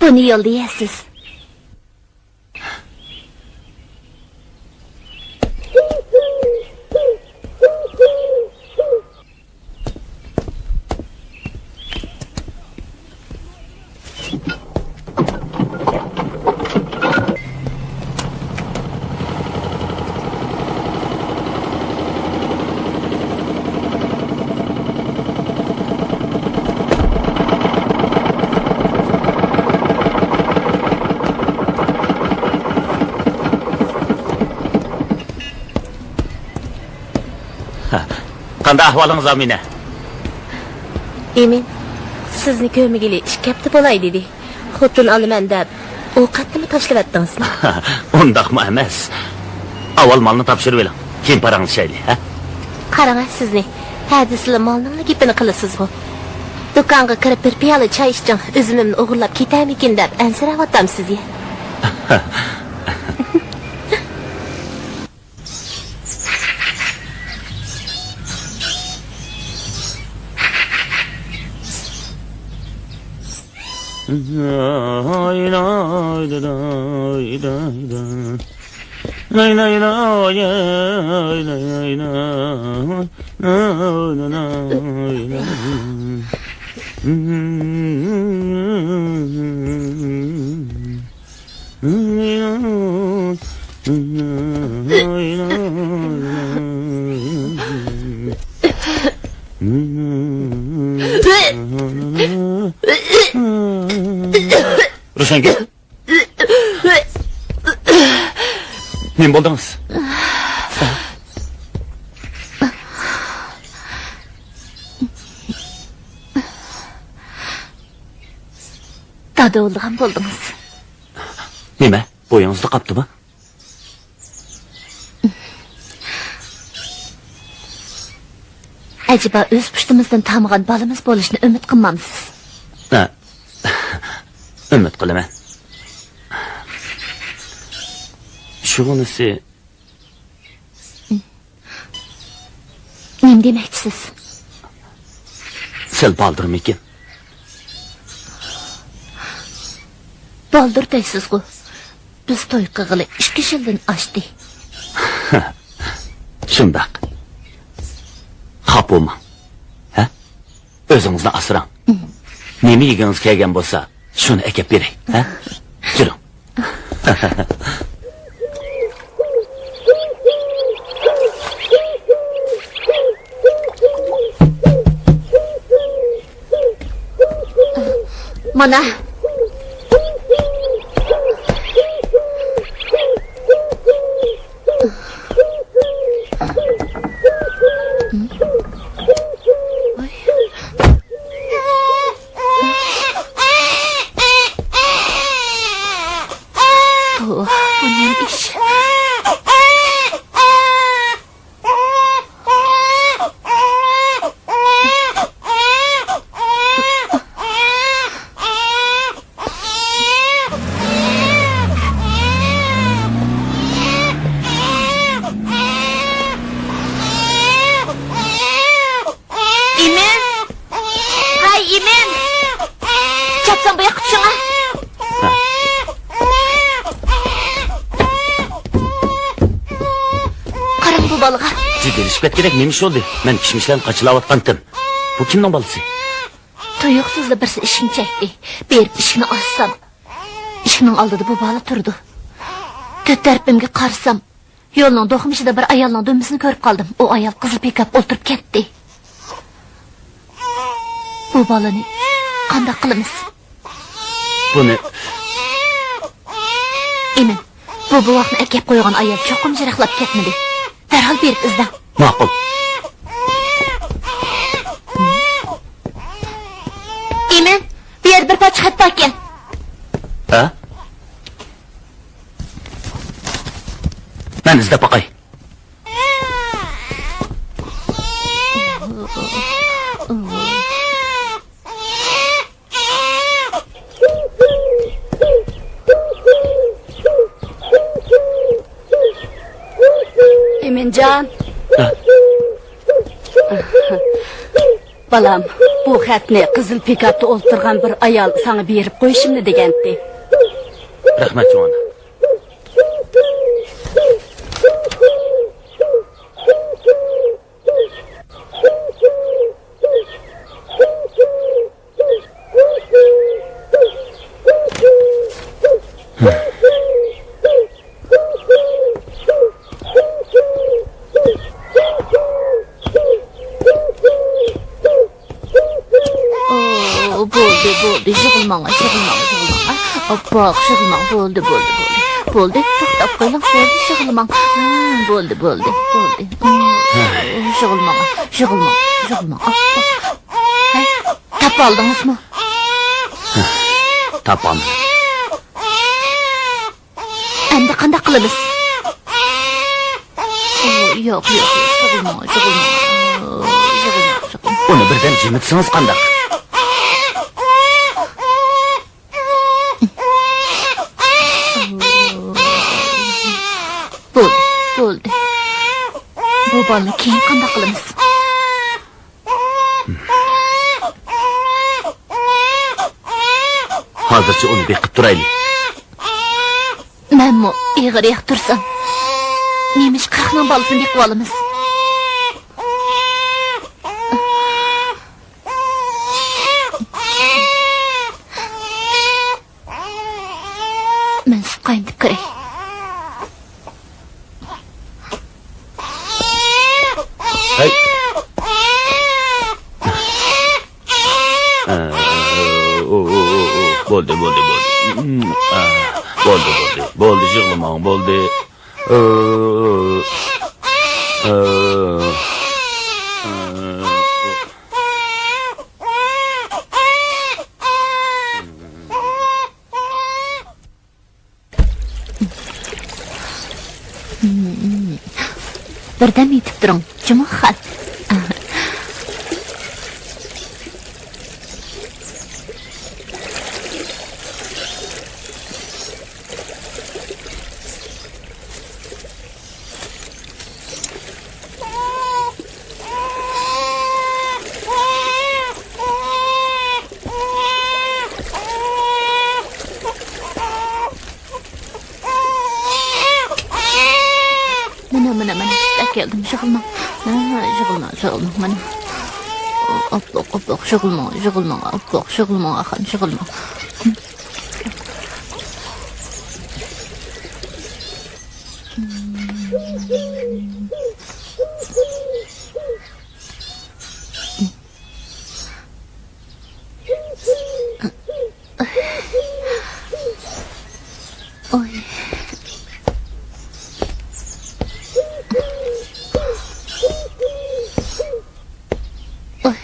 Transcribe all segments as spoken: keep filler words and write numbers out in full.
بۇنى يولدا يەرسىز. قانداق ئەھۋالىڭىز، ئامىنە؟ ئىمىن، سىزنى كۆرمىگىلى ئىككى ھەپتە بولاي دېدى. خوتۇن ئالىمەن دەپ، ئوقەتنىمۇ تاشلىۋەتتىڭىزمۇ؟ ئۇنداقمۇ ئەمەس. ئاۋۋال مالنى تاپشۇرۇۋېلىڭ، كېيىن پاراڭلىشايلى، ھە؟ قاراڭ سىزنى، ھە دېسىلا مالنىڭلا گېپىنى قىلىسىزغۇ. دۇكانغا كىرىپ بىر پىيالە چاي ئىچىڭ، ئۆزۈمنى ئوغرىلاپ كېتەرمىكىن دەپ ئەنسىرەۋاتامسىز يا؟ روشەنگۈل، نېمە بولدىڭىز؟ دادا بولىدىغان بولدىڭىز. نېمە؟ بويىڭىزدا قاپتىمۇ؟ ئەجەبا ئۆز پۇشتىمىزدىن تامىغان بالىمىز بولۇشىنى ئۈمىد قىلمامسىز؟ ھە. ئۈمىد قىلىمەن. شۇغىنىسى. نېمە دېمەكچىسىز؟ سەل بالدۇرمىكىن؟ بالدۇر دەيسىزغۇ. بىز توي قىلغىلى ئىككى يىلدىن ئاشتى. شۇنداق. خاپا بولماڭ. ھە؟ ئۆزىڭىزنى ئاسراڭ. نېمە يېگۈڭىز كەلگەن بولسا، شۇنى ئەكەپ بېرەي، ھە؟ يۈرۈڭ. مانا. توۋا، بۇ نېمە ئىش؟ ئىمىن! ھەي، ئىمىن! چاپسان بۇ ياققا چۈشۈڭە! قاراڭ بۇ بالىغا! جىددىيلىشىپ كەتكۈدەك نېمە ئىش بولدى؟ مەن كىشمىشلەرنى قاچىلاۋاتقانتىم. بۇ كىمنىڭ بالىسى؟ تۇيۇقسىزلا بىرسى ئىشىكنى چەكتى. بېرىپ ئىشىكنى ئاچسام، ئىشىكنىڭ ئالدىدا بۇ بالا تۇرىدۇ. تۆت تەرىپىمگە قارىسام، يولنىڭ دوقمۇشىدا بىر ئايالنىڭ دۈمبىسىنى كۆرۈپ قالدىم. ئۇ ئايال قىزىل پىكاپ ئولتۇرۇپ كەتتى. بۇ بالىنى قانداق قىلىمىز؟ بۇنى. ئىمىن، بۇ بوۋاقنى ئەكەپ قويغان ئايال چوقۇم يىراقلاپ كەتمىدى. دەرھال بېرىپ ئىزدەڭ. ماقۇل. ئىمىن، بۇ يەردە بىر پارچە خەت باركەن. ھە؟ مەن ئىزدەپ باقاي. ئىمىنجان. ھە؟ بالام. بۇ خەتنى قىزىل پىكاپتا ئولتۇرغان بىر ئايال ساڭا بېرىپ قويۇشۇمنى دېگەنتى. رەھمەت، چوڭ ئانا. ئو، بولدى، بولدى، يىغلىماڭ، يىغلىماڭ، يىغلىماڭ. ئاپپاق، يىغلىماڭ، بولدى، بولدى، بولدى. بولدى، توختاپ قېلىڭ، بولدى، يىغلىماڭ. ھە، بولدى، بولدى، بولدى. يىغلىماڭ، يىغلىماڭ، يىغلىماڭ. ئاپپاق. ھەي، تاپالدىڭىزمۇ؟ تاپالمىدىم. ئەمدى قانداق قىلىمىز؟ ئو، ياق، ياق، ياق، يىغلىماڭ، يىغلىماڭ. ئو، يىغلىماڭ، يىغلىماڭ. ئۇنى بىردەم جىمىتسىڭىز قانداق؟ بولدى، بولدى. بۇ بالىنى كېيىن قانداق قىلىمىز؟ ھازىرچە ئۇنى بېقىپ تۇرايلى. مەنمۇ ئېغىر ياقتۇرسام، نېمىشقا خەقنىڭ بالىسىنى بېقىۋالىمىز؟ مەن سۈت قاينىتىپ كىرەي. ھەي. ئە، ئو، ئو، ئو، ئو. بولدى، بولدى، بولدى. ئە، بولدى، بولدى. بولدى، يىغلىماڭ، بولدى. ئە، ئە، ئە. بىردەم يېتىپ تۇرۇڭ، جۇمۇ خان. مانا، مانا، مانا، سۈت ئەكەلدىم، يىغلىماڭ. ھە، يىغلىماڭ، يىغلىماڭ، مانا. ئاپپاق، ئاپپاق، يىغلىماڭ، يىغلىماڭ، ئاپپاق، يىغلىماڭ، ئاخان، يىغلىماڭ. ئوي. ئوي.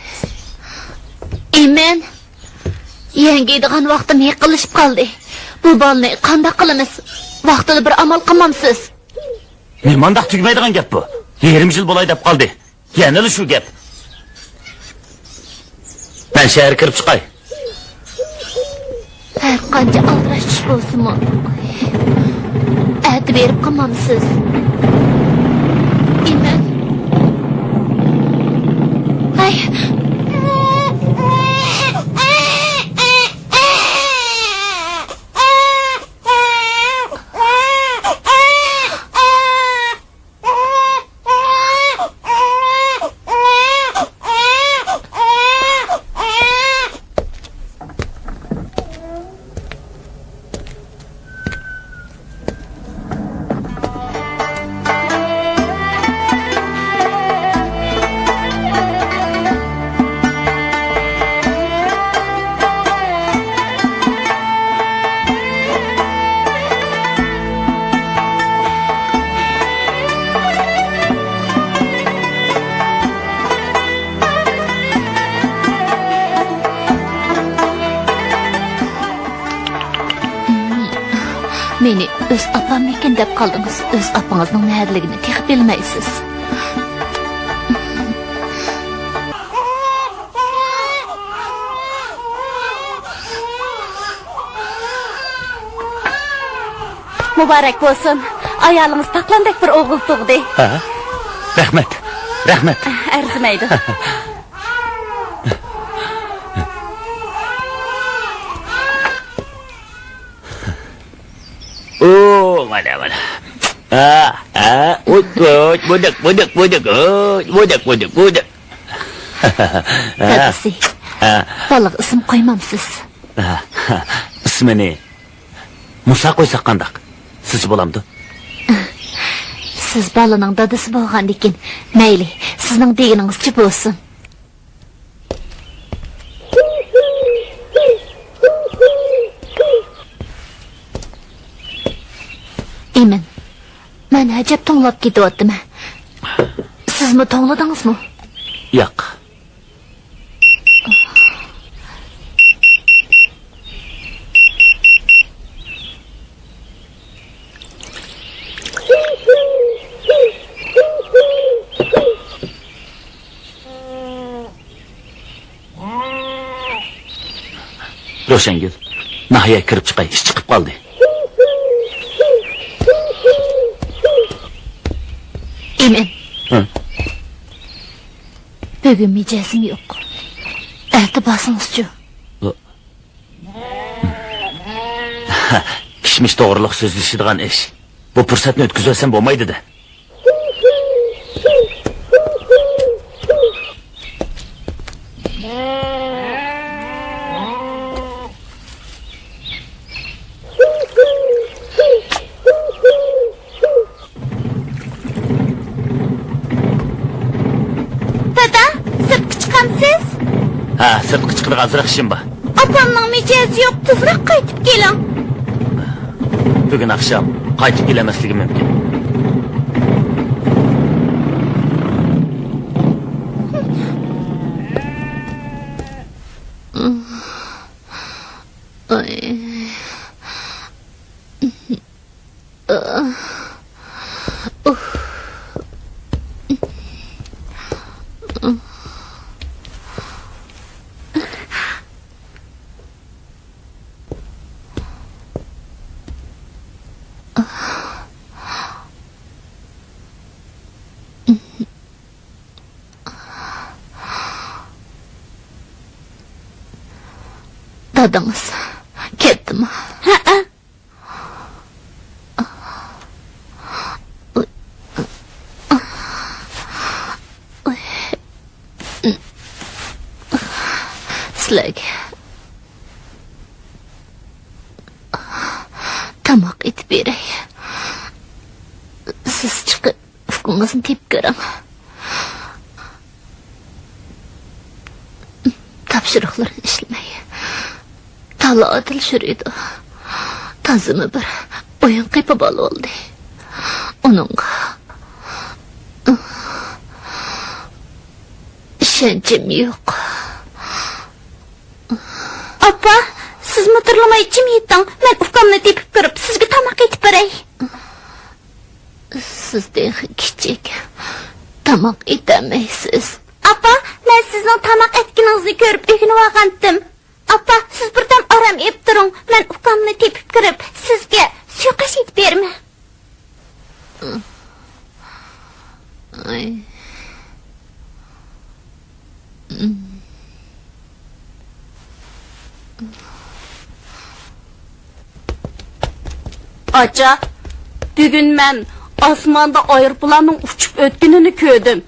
ئىمىن. يەڭگىيدىغان ۋاقتىم يېقىنلىشىپ قالدى. بۇ بالىنى قانداق قىلىمىز؟ ۋاقتىدا بىر ئامال قىلمامسىز؟ نېمانداق تۈگىمەيدىغان گەپ بۇ؟ يېرىم يىل بولاي دەپ قالدى. يەنىلا شۇ گەپ. مەن شەھەرگە كىرىپ چىقاي. ھەر قانچە ئالدىراش چۈش بولسىمۇ، ئەتە بېرىپ قالمامسىز؟ ئىمىن. ھەي. مېنى ئۆز ئاپاممىكىن دەپ قالدىڭىز. ئۆز ئاپىڭىزنىڭ نەدىلىكىنى تېخى بىلمەيسىز. مۇبارەك بولسۇن. ئايالىڭىز تاقلاندەك بىر ئوغۇل تۇغدى. ھە؟ رەھمەت. رەھمەت. ئەرزىمەيدۇ. مانا، مانا. ھە، ھە، ئۇت، ئۇت، بۇدۇق، بۇدۇق، بۇدۇق، ئۇت، بۇدۇق، بۇدۇق، بۇدۇق. ھە. دادىسى، ھە. بالىغا ئىسىم قويمامسىز؟ ھە، ئىسمىنى مۇسا قويساق قانداق؟ سىزچە بولامدۇ؟ سىز بالىنىڭ دادىسى بولغاندىكىن، مەيلى، سىزنىڭ دېگىنىڭىزچە بولسۇن. ئىمىن، مەن ئەجەب توڭلاپ كېتىۋاتىمەن. سىزمۇ توڭلىدىڭىزمۇ؟ ياق. روشەنگۈل، ناھىيەگە كىرىپ چىقاي، ئىش چىقىپ قالدى. ئىمىن. ھە؟ بۈگۈن مىجەزىم يوق. ئەتە بارسىڭىزچۇ؟ ئۇ-، كىشمىش توغرۇلۇق سۆزلىشىدىغان ئىش. بۇ پۇرسەتنى ئۆتكۈزۈۋەتسەم بولمايدۇ-دە. دادا، سىرتقا چىقامسىز؟ ھە، سىرتقا چىقىدىغان ئازراق ئىشىم بار. ئاپامنىڭ مىجەزى يوق، تېزراق قايتىپ كېلىڭ. بۈگۈن ئاخشام قايتىپ كېلەلمەسلىكى مۇمكىن. دادىڭىز كەتتىمۇ؟ ھەئە. سىلەرگە تاماق ئېتىپ بېرەي. سىز چىقىپ ئۇكىڭىزنى تېپىپ كۆرۈڭ. تاپشۇرۇقلىرىنى ئىشلىمەي، تالا-تىل يۈرىدۇ. تازىمۇ بىر ئويۇن قېپى بالا بولدى. ئۇنىڭغا ئىشەنچىم يوق. ئاپا، سىز مىدىرلىماي جىم يېتىڭ. مەن ئۇكامنى تېپىپ كىرىپ، سىزگە تاماق ئېتىپ بېرەي. سىز تېخى كىچىك، تاماق ئېتەلمەيسىز. ئاپا، مەن سىزنىڭ تاماق ئەتكىنىڭىزنى كۆرۈپ ئۆگىنىۋالغانتىم. ئاپا، سىز بىردەم ئارام ئېلىپ تۇرۇڭ. مەن ئۇكامنى تېپىپ كىرىپ، سىزگە سۇيۇقئاش ئېتىپ بېرىمەن. ئاچا، بۈگۈن مەن ئاسماندا ئايروپىلاننىڭ ئۇچۇپ ئۆتكىنىنى كۆردۈم.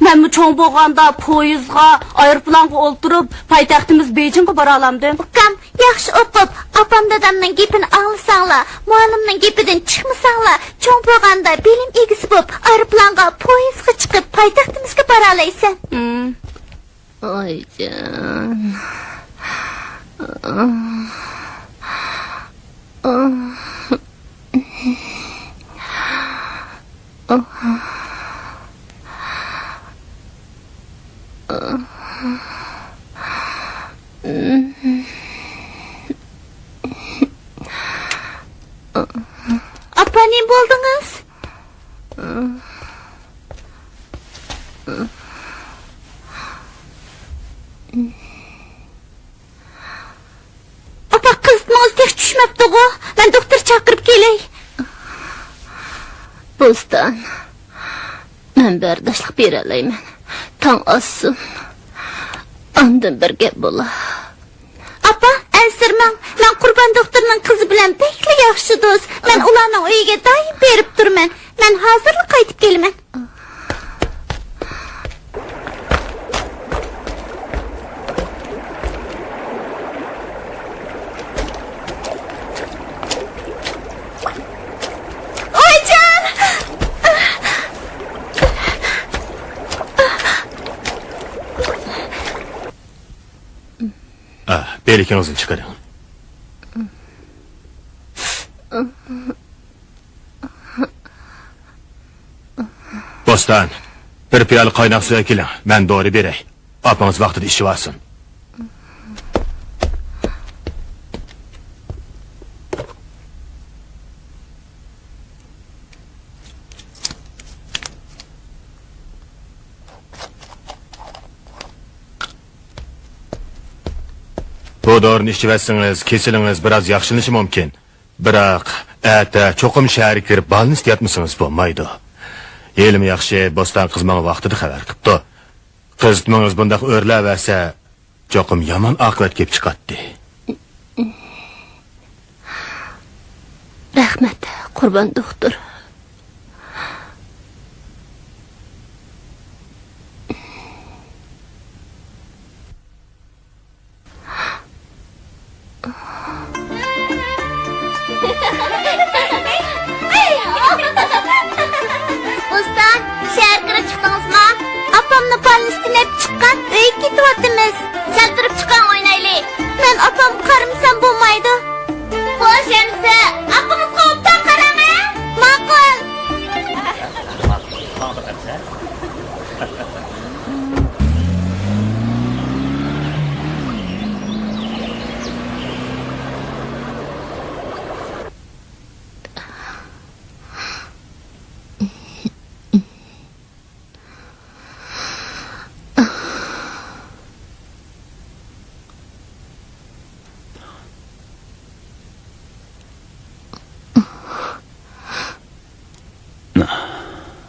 مەنمۇ چوڭ بولغاندا پويىزغا، ئايروپىلانغا ئولتۇرۇپ، پايتەختىمىز بېيجىڭغا بارالامدىم. ئۇكام، ياخشى ئوقۇپ، ئاپام دادامنىڭ گېپىنى ئاڭلىساڭلار، مۇئەللىمنىڭ گېپىدىن چىقمىساڭلار، چوڭ بولغاندا بىلىم ئىگىسى بولۇپ، ئايروپىلانغا، پويىزغا چىقىپ، پايتەختىمىزگە بارالايسەن. ھىم. ئايجان. ئاپا، نېمە بولدىڭىز؟ ئاپا، قىزىتمىڭىز تېخى چۈشمەپتىغۇ. مەن دوختۇر چاقىرىپ كېلەي. بوستان، مەن بەرداشلىق بېرەلەيمەن. تاڭ ئاتسۇن. ئاندىن بىر گەپ بولا. ئاپا، ئەنسىرىمەڭ. مەن قۇرۇ ئاپام دوختۇرنىڭ قىزى بىلەن بەكلا ياخشى دوست. مەن ئۇلارنىڭ ئۆيىگە دائىم بېرىپ تۇرىمەن. مەن ھازىرلا قايتىپ كېلىمەن. ئايجان! ئا، بىلىكىڭىزنى چىقىرىڭ. بوستان، بىر پىيالە قايناق سۇ ئەكېلىڭ، مەن دورا بېرەي. ئاپىڭىز ۋاقتىدا ئىچىۋالسۇن. بۇ دورىنى ئىچىۋەتسىڭىز، كېسىلىڭىز بىراز ياخشىلىنىشى مۇمكىن. بىراق، ئەتە چوقۇم شەھەرگە كىرىپ، بالنىستتا ياتمىسىڭىز بولمايدۇ. ھېلىمۇ ياخشى، بوستان قىز ماڭا ۋاقتىدا خەۋەر قىپتۇ. قىزىتمىڭىز بۇنداق ئۆرلەۋەرسە، چوقۇم يامان ئاقىۋەت كېلىپ چىقاتتى. رەھمەت، قۇربان دوختۇر. بوستان، شەھەرگە كىرىپ چىقتىڭىزمۇ؟ ئاپامنى بالنىستتىن ئېلىپ چىققان، ئۆيگە كېتىۋاتىمىز. سەل تۇرۇپ چىقىڭ، ئوينايلى. مەن ئاپامغا قارىمىسام بولمايدۇ. خوش ئەمىسە، ئاپىڭىزغا ئوبدان قاراڭ ھە. ماقۇل.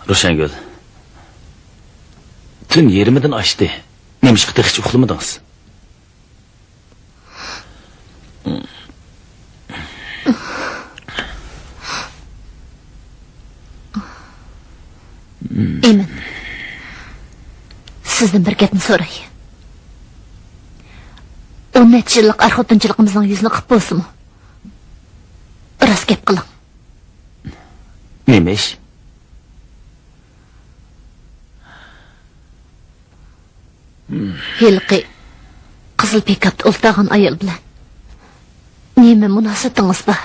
روشەنگۈل، تۈن يېرىمىدىن ئاشتى. نېمىشقا تېخىچە ئۇخلىمىدىڭىز؟ ئىمىن، سىزدىن بىر گەپنى سوراي. ئون نەچچە يىللىق ئەر-خوتۇنچىلىقىمىزنىڭ يۈزىنى قىپ بولسىمۇ، راست گەپ قىلىڭ. نېمە ئىش؟ ھېلىقى قىزىل پىكاپتا ئولتۇرغان ئايال بىلەن نېمە مۇناسىۋىتىڭىز بار؟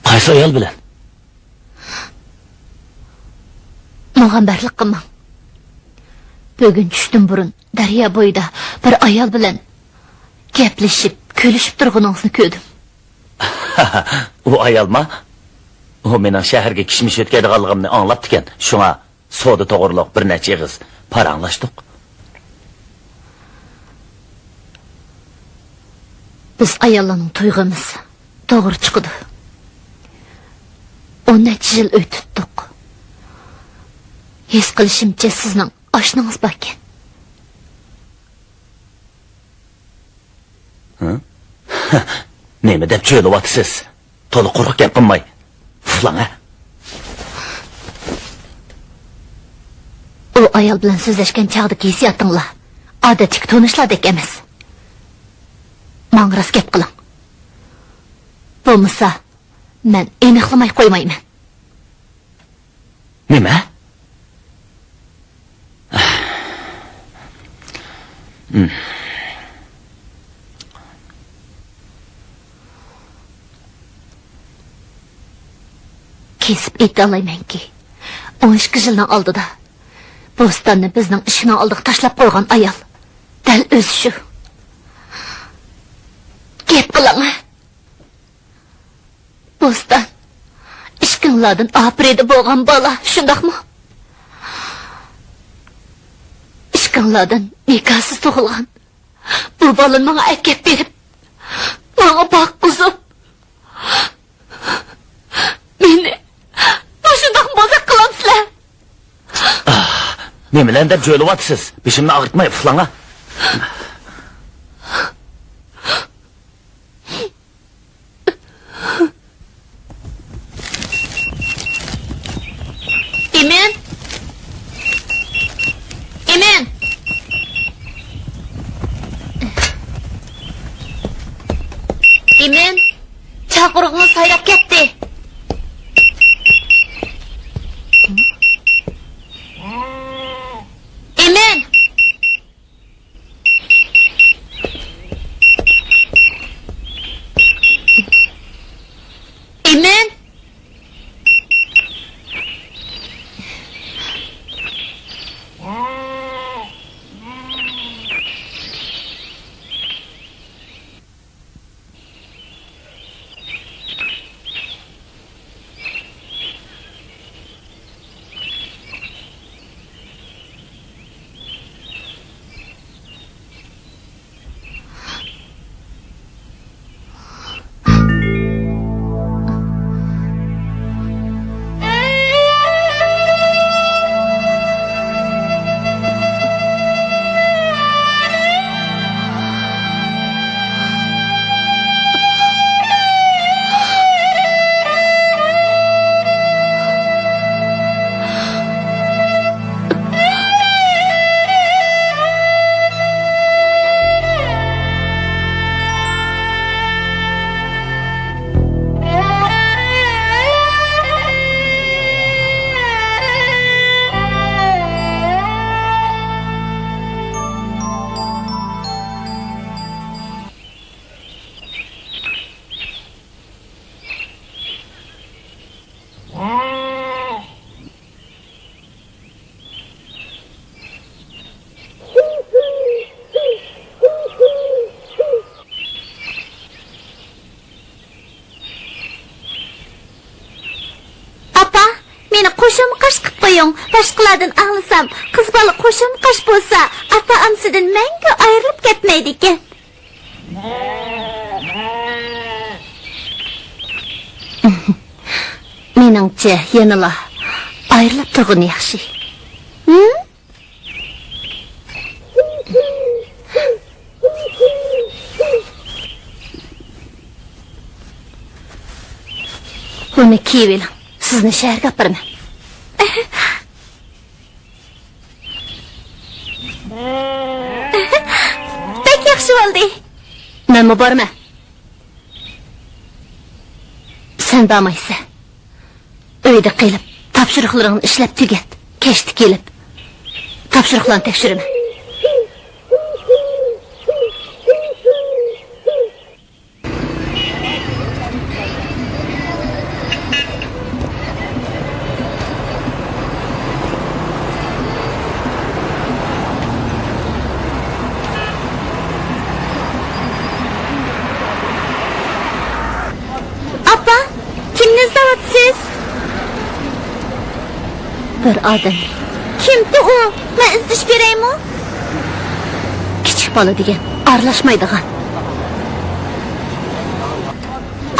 قايسى ئايال بىلەن؟ ماڭا بەرلىق قىلماڭ. بۈگۈن چۈشتىن بۇرۇن دەريا بويىدا بىر ئايال بىلەن گەپلىشىپ، كۈلۈشۈپ تۇرغىنىڭىزنى كۆردۈم. ئۇ ئايالما؟ ئۇ مېنىڭ شەھەرگە كىشمىش يۆتكەيدىغانلىقىمنى ئاڭلاپتىكەن. شۇڭا سودا توغرۇلۇق بىر نەچچە ئېغىز پاراڭلاشتۇق. بىز ئاياللارنىڭ تۇيغۇمىز توغرا چىقىدۇ. ئون نەچچە يىل ئۆي تۇتتۇق. ھېس قىلىشىمچە، سىزنىڭ ئاشنىڭىز باركەن. ھە؟ نېمە دەپ چۆلىۋاتىسىز؟ تولا قۇرۇق گەپ قىلماي، ئۇخلاڭ ھە. ئۇ ئايال بىلەن سۆزلەشكەن چاغدىكى ھېسسىياتىڭلار ئادەتتىكى تونۇشلاردەك ئەمەس. ماڭا راست گەپ قىلىڭ. بولمىسا، مەن ئېنىقلىماي قويمايمەن. نېمە؟ كېسىپ ئېيتالايمەنكى، ئون ئىككى يىلنىڭ ئالدىدا بوستاننى بىزنىڭ ئىشىكنىڭ ئالدىغا تاشلاپ قويغان ئايال دەل ئۆزى شۇ. گەپ قىلىڭ. بوستان، ئىككىڭلاردىن ئاپىرىدە بولغان بالا، شۇنداقمۇ؟ ئىككىڭلاردىن نىكاھسىز تۇغۇلغان بۇ بالىنى ماڭا ئەكەپ بېرىپ، ماڭا باققۇزۇپ، مېنى مۇشۇنداق بوزەك قىلامسىلەر؟ نېمىلەرنى دەپ جۆيلۈۋاتىسىز؟ بېشىمنى ئاغرىتماي ئۇخلاڭا. ئىمىن، چاقىرىقىڭىز سايراپ كەتتى. ئىمىن! ئىمىن! ئاپا، مېنى قوشۇمقاش قىپ قويۇڭ. باشقىلاردىن ئاڭلىسام، قىز بالا قوشۇمقاش بولسا، ئاتا-ئانىسىدىن مەڭگۈ ئايرىلىپ كەتمەيدىكەن. مېنىڭچە، يەنىلا ئايرىلىپ تۇرغىنى ياخشى. ھىم؟ بۇنى كىيىۋېلىڭ. سىزنى شەھەرگە ئاپىرىمەن. بەك ياخشى بولدى. مەنمۇ بارىمەن. سەن بارمايسەن. ئۆيدە قېلىپ، تاپشۇرۇقلىرىڭنى ئىشلەپ تۈگەت. كەچتە كېلىپ، تاپشۇرۇقلارنى تەكشۈرىمەن. ئاپا، كىمنى ئىزدەۋاتىسىز؟ بىر ئادەم. كىمتى ئۇ؟ مەن ئىزدىشىپ بېرەيمۇ؟ كىچىك بالا دېگەن ئارىلاشمايدىغان.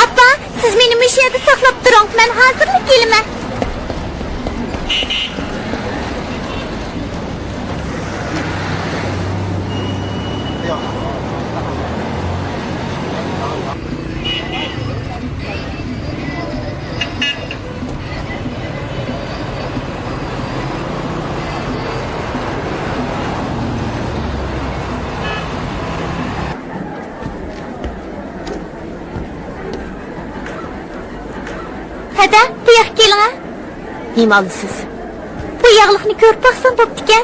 ئاپا، سىز مېنى مۇشۇ يەردە ساقلاپ تۇرۇڭ، مەن ھازىرلا كېلىمەن. ھەدە، بۇ ياققا كېلىڭە. نېمە ئالىسىز؟ بۇ ياغلىقنى كۆرۈپ باقسام بوپتىكەن.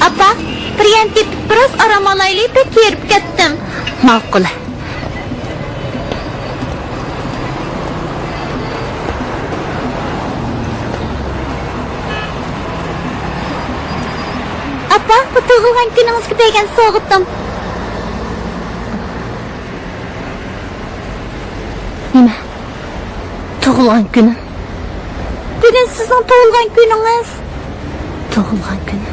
ئاپا، بىر يەرنى تېپىپ بىراز ئارام ئالايلى، بەك ھېرىپ كەتتىم. ماقۇل. ئاپا، بۇ تۇغۇلغان كۈنىڭىزگە بەرگەن سوۋغىتىم. نېمە؟ تۇغۇلغان كۈنۈم؟ بۈگۈن سىزنىڭ تۇغۇلغان كۈنىڭىز. تۇغۇلغان كۈنۈم.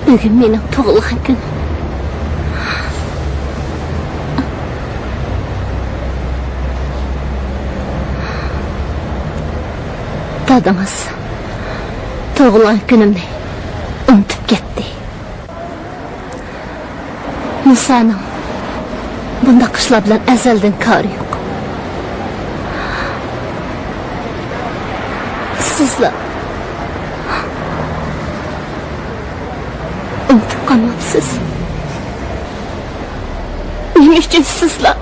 بۈگۈن مېنىڭ تۇغۇلغان كۈنۈم. دادىڭىز. تۇغۇلغان كۈنۈمنى ئۇنتۇپ كەتتى. مۇسانىڭ بۇنداق ئىشلار بىلەن ئەزەلدىن كارى يوق. سىزلا ئۇنتۇپ قالماپسىز. نېمە ئۈچۈن سىزلا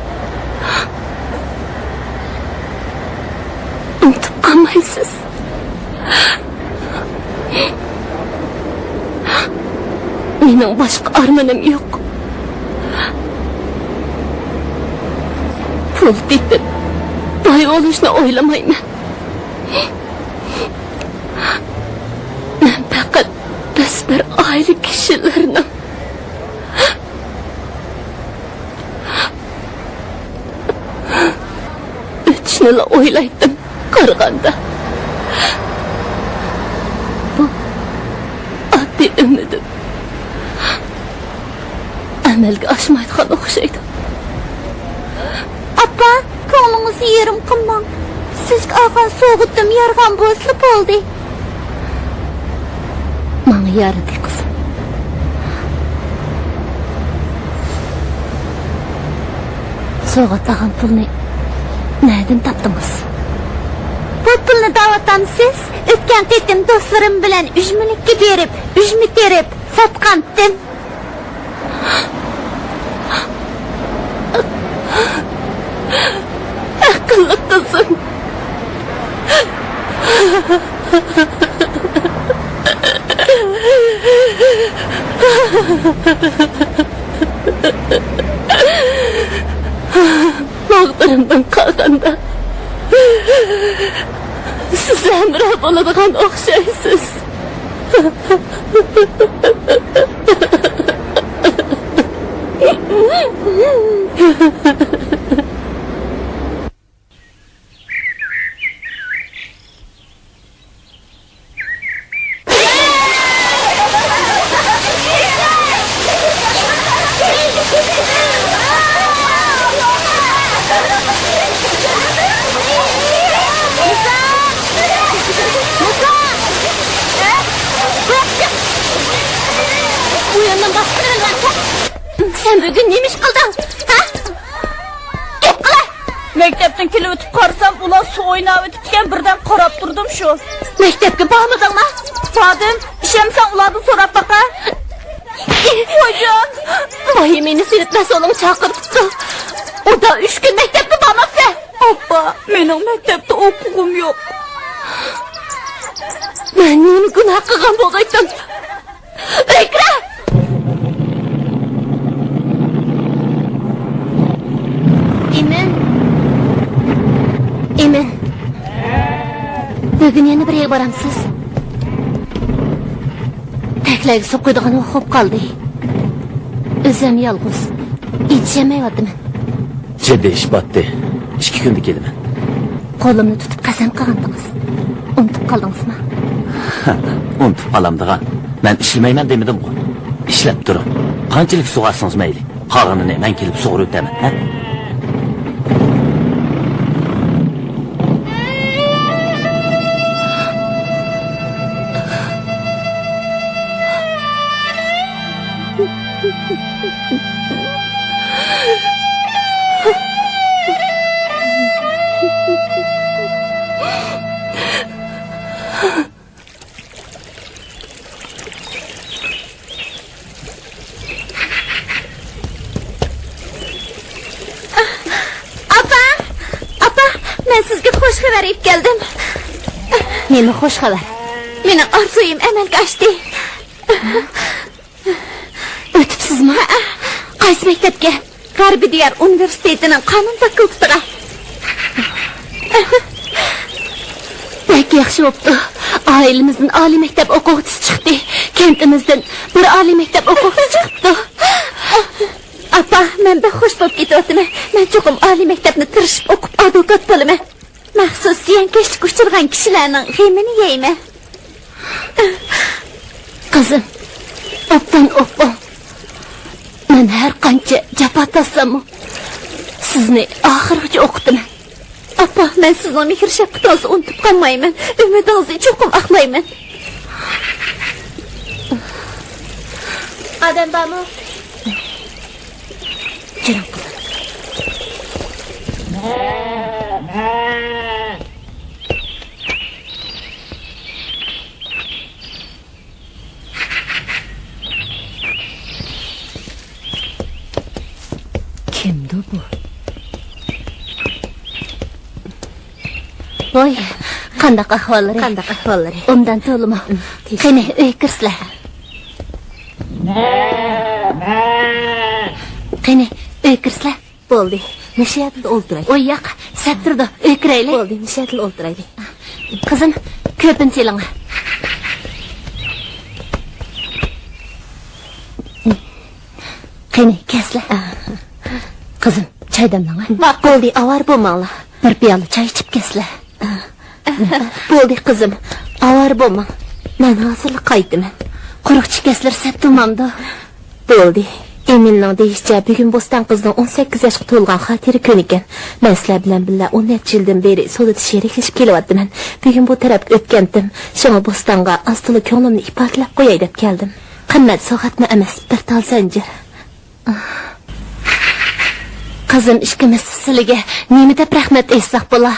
ئۇنتۇپ قالمايسىز؟ مېنىڭ باشقا ئارمىنىم يوق. پۇل تېپىپ، باي بولۇشنى ئويلىمايمەن. مەن پەقەت بىز بىر ئائىلە كىشىلىرىنىڭ ئۆتۈشنىلا ئويلايتتىم قارىغاندا. بۇ ئاددىي ئۈمىدىم ئەمەلگە ئاشمايدىغان ئوخشايدۇ. ئاپا، كۆڭلىڭىزنى يېرىم قىلماڭ. سىزگە ئالغان سوۋغىتىم يارىغان بولسىلا بولدى. ماڭا يارىدى، قىزىم. سوۋغات ئالغان پۇلنى نەدىن تاپتىڭىز؟ بۇ پۇلنى دەۋاتامسىز؟ ئۆتكەن قېتىم دوستلىرىم بىلەن ئۈجمىلىككە بېرىپ، ئۈجمە تېرىپ ساتقانتىم. ئەقىللىق قىزىم. باغرىمدىن قالغاندا، سىز ھەمراھ بولىدىغان ئوخشايسىز. بۇ ياندىن باشقا ياندىن كەت. سەن بۈگۈن نېمە ئىش قىلدىڭ؟ ھە؟ گەپ قىلە! مەكتەپتىن كېلىۋېتىپ قارىسام، ئۇلار سۇ ئويناۋېتىپتىكەن، بىردەم قاراپ تۇردۇم شۇ. مەكتەپكە بارمىدىڭما؟ باردىم. ئىشەنمىسەڭ ئۇلاردىن سوراپ باقە. ۋايجان! ۋاھىمىنى سېلىپ مەسئۇلۇڭ چاقىرتىپتۇ. ئۇدا ئۈچ كۈن مەكتەپكە بارماپسەن. ئاپا، مېنىڭ مەكتەپتە ئوقۇغۇم يوق. مەن نېمە گۇناھ قىلغان بولايتتىم؟ ئۆكرە! ئىمىن. ئىمىن. بۈگۈن يەنە بىر يەرگە بارامسىز؟ تەكلەرگە سۇ قۇيىدىغان ۋاقىت بولۇپ قالدى. ئۆزۈم يالغۇز. يېتىشەلمەيۋاتىمەن. جىددىي ئىش باتتى. ئىككى كۈندە كېلىمەن. قولۇمنى تۇتۇپ قەسەم قىلغانتىڭىز. ئۇنتۇپ قالدىڭىزمۇ؟ ئۇنتۇپ قالامدىغان. مەن ئىشلىمەيمەن دېمىدىمغۇ؟ ئىشلەپ تۇرۇڭ. قانچىلىك سۇغارسىڭىز مەيلى. قالغىنىنى مەن كېلىپ سۇغۇرۇۋېتەمەن، ھە؟ ئاپا! ئاپا! مەن سىزگە خوش خەۋەر ئېلىپ كەلدىم. نېمە خوش خەۋەر؟ مېنىڭ ئارزۇيۇم ئەمەلگە ئاشتى. ئۆتۈپسىزمۇ؟ ھەئە. قايسى مەكتەپكە؟ غەربىي دىيار ئۇنىۋېرسىتېتىنىڭ قانۇن فاكۇلتېتىغا. بەك ياخشى بوپتۇ. ئائىلىمىزدىن ئالىي مەكتەپ ئوقۇغۇچىسى چىقتى. كەنتىمىزدىن بىر ئالىي مەكتەپ ئوقۇغۇچىسى چىقىپتۇ. ئاپا، مەن بەك خوش بولۇپ كېتىۋاتىمەن. مەن چوقۇم ئالىي مەكتەپنى تىرىشىپ ئوقۇپ ئادۋوكات بولىمەن. مەخسۇس زىيانكەشلىككە ئۇچرىغان كىشىلەرنىڭ غېمىنى يەيمەن. قىزىم، ئوبدان ئوقۇڭ. مەن ھەر قانچە جاپا تارتساممۇ، سىزنى ئاخىرغىچە ئوقۇتىمەن. ئاپا، مەن سىزنىڭ مېھىر-شەپقىتىڭىزنى ئۇنتۇپ قالمايمەن. ئۈمىدىڭىزنى چوقۇم ئاقلايمەن. ئادەم بارمۇ؟ جۈرۈڭ، قىزىم. كىمدۇ بۇ؟ ۋاي، قانداق ئەھۋاللىرى؟ قانداق ئەھۋاللىرى؟ ئوبدان تولىمۇ؟ قېنى، ئۆيگە كىرسىلە. قېنى، ئۆيگە كىرسىلە. بولدى، مۇشۇ يەردىلا ئولتۇراي. ئۇ ياق، سەت تۇرىدۇ، ئۆيگە كىرەيلى. بولدى، مۇشۇ يەردىلا ئولتۇرايلى. قىزىم، كۆپۈنچە ئېلىڭ. قېنى، كەلسىلە. قىزىم، چاي دەملەڭ. ماقۇل. بولدى، ئاۋارە بولماڭلار. بىر پىيالە چاي ئىچىپ كەلسىلە. بولدى، قىزىم، ئاۋارە بولماڭ. مەن ھازىرلا قايتىمەن. قۇرۇق چىكەسلەر سەت تۇرمامدۇ؟ بولدى. ئېمىلنىڭ دېيىشىچە، بۈگۈن بوستان قىزنىڭ ئون سەككىز ياشقا تولغان خاتىرە كۈنىكەن. مەن سىلەر بىلەن بىللە ئون نەچچە يىلدىن بېرى سودىدا شېرىكلىشىپ كېلىۋاتىمەن. بۈگۈن بۇ تەرەپكە ئۆتكەنتىم. شۇڭا بوستانغا ئاز-تولا كۆڭلۈمنى ئىپادىلەپ قوياي دەپ كەلدىم. قىممەت سوۋغاتمۇ ئەمەس، بىر تال زەنجىر. قىزىم ئىككىمىز سىلىگە نېمە دەپ رەھمەت ئېيتساق بولا؟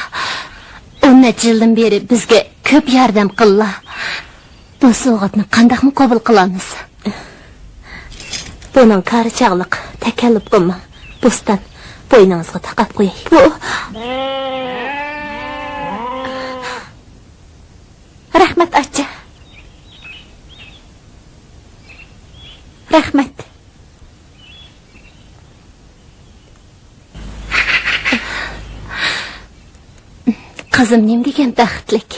ئون نەچچە يىلدىن بېرى بىزگە كۆپ ياردەم قىللا. بۇ سوۋغاتنى قانداقمۇ قوبۇل قىلالمىز؟ بۇنىڭ كارى چاغلىق، تەكەللۇپ قىلماڭ. بوستان، بوينىڭىزغا تاقاپ قوياي. بۇ رەھمەت، ئاچا. رەھمەت. قىزىم نېمە دېگەن بەختلىك.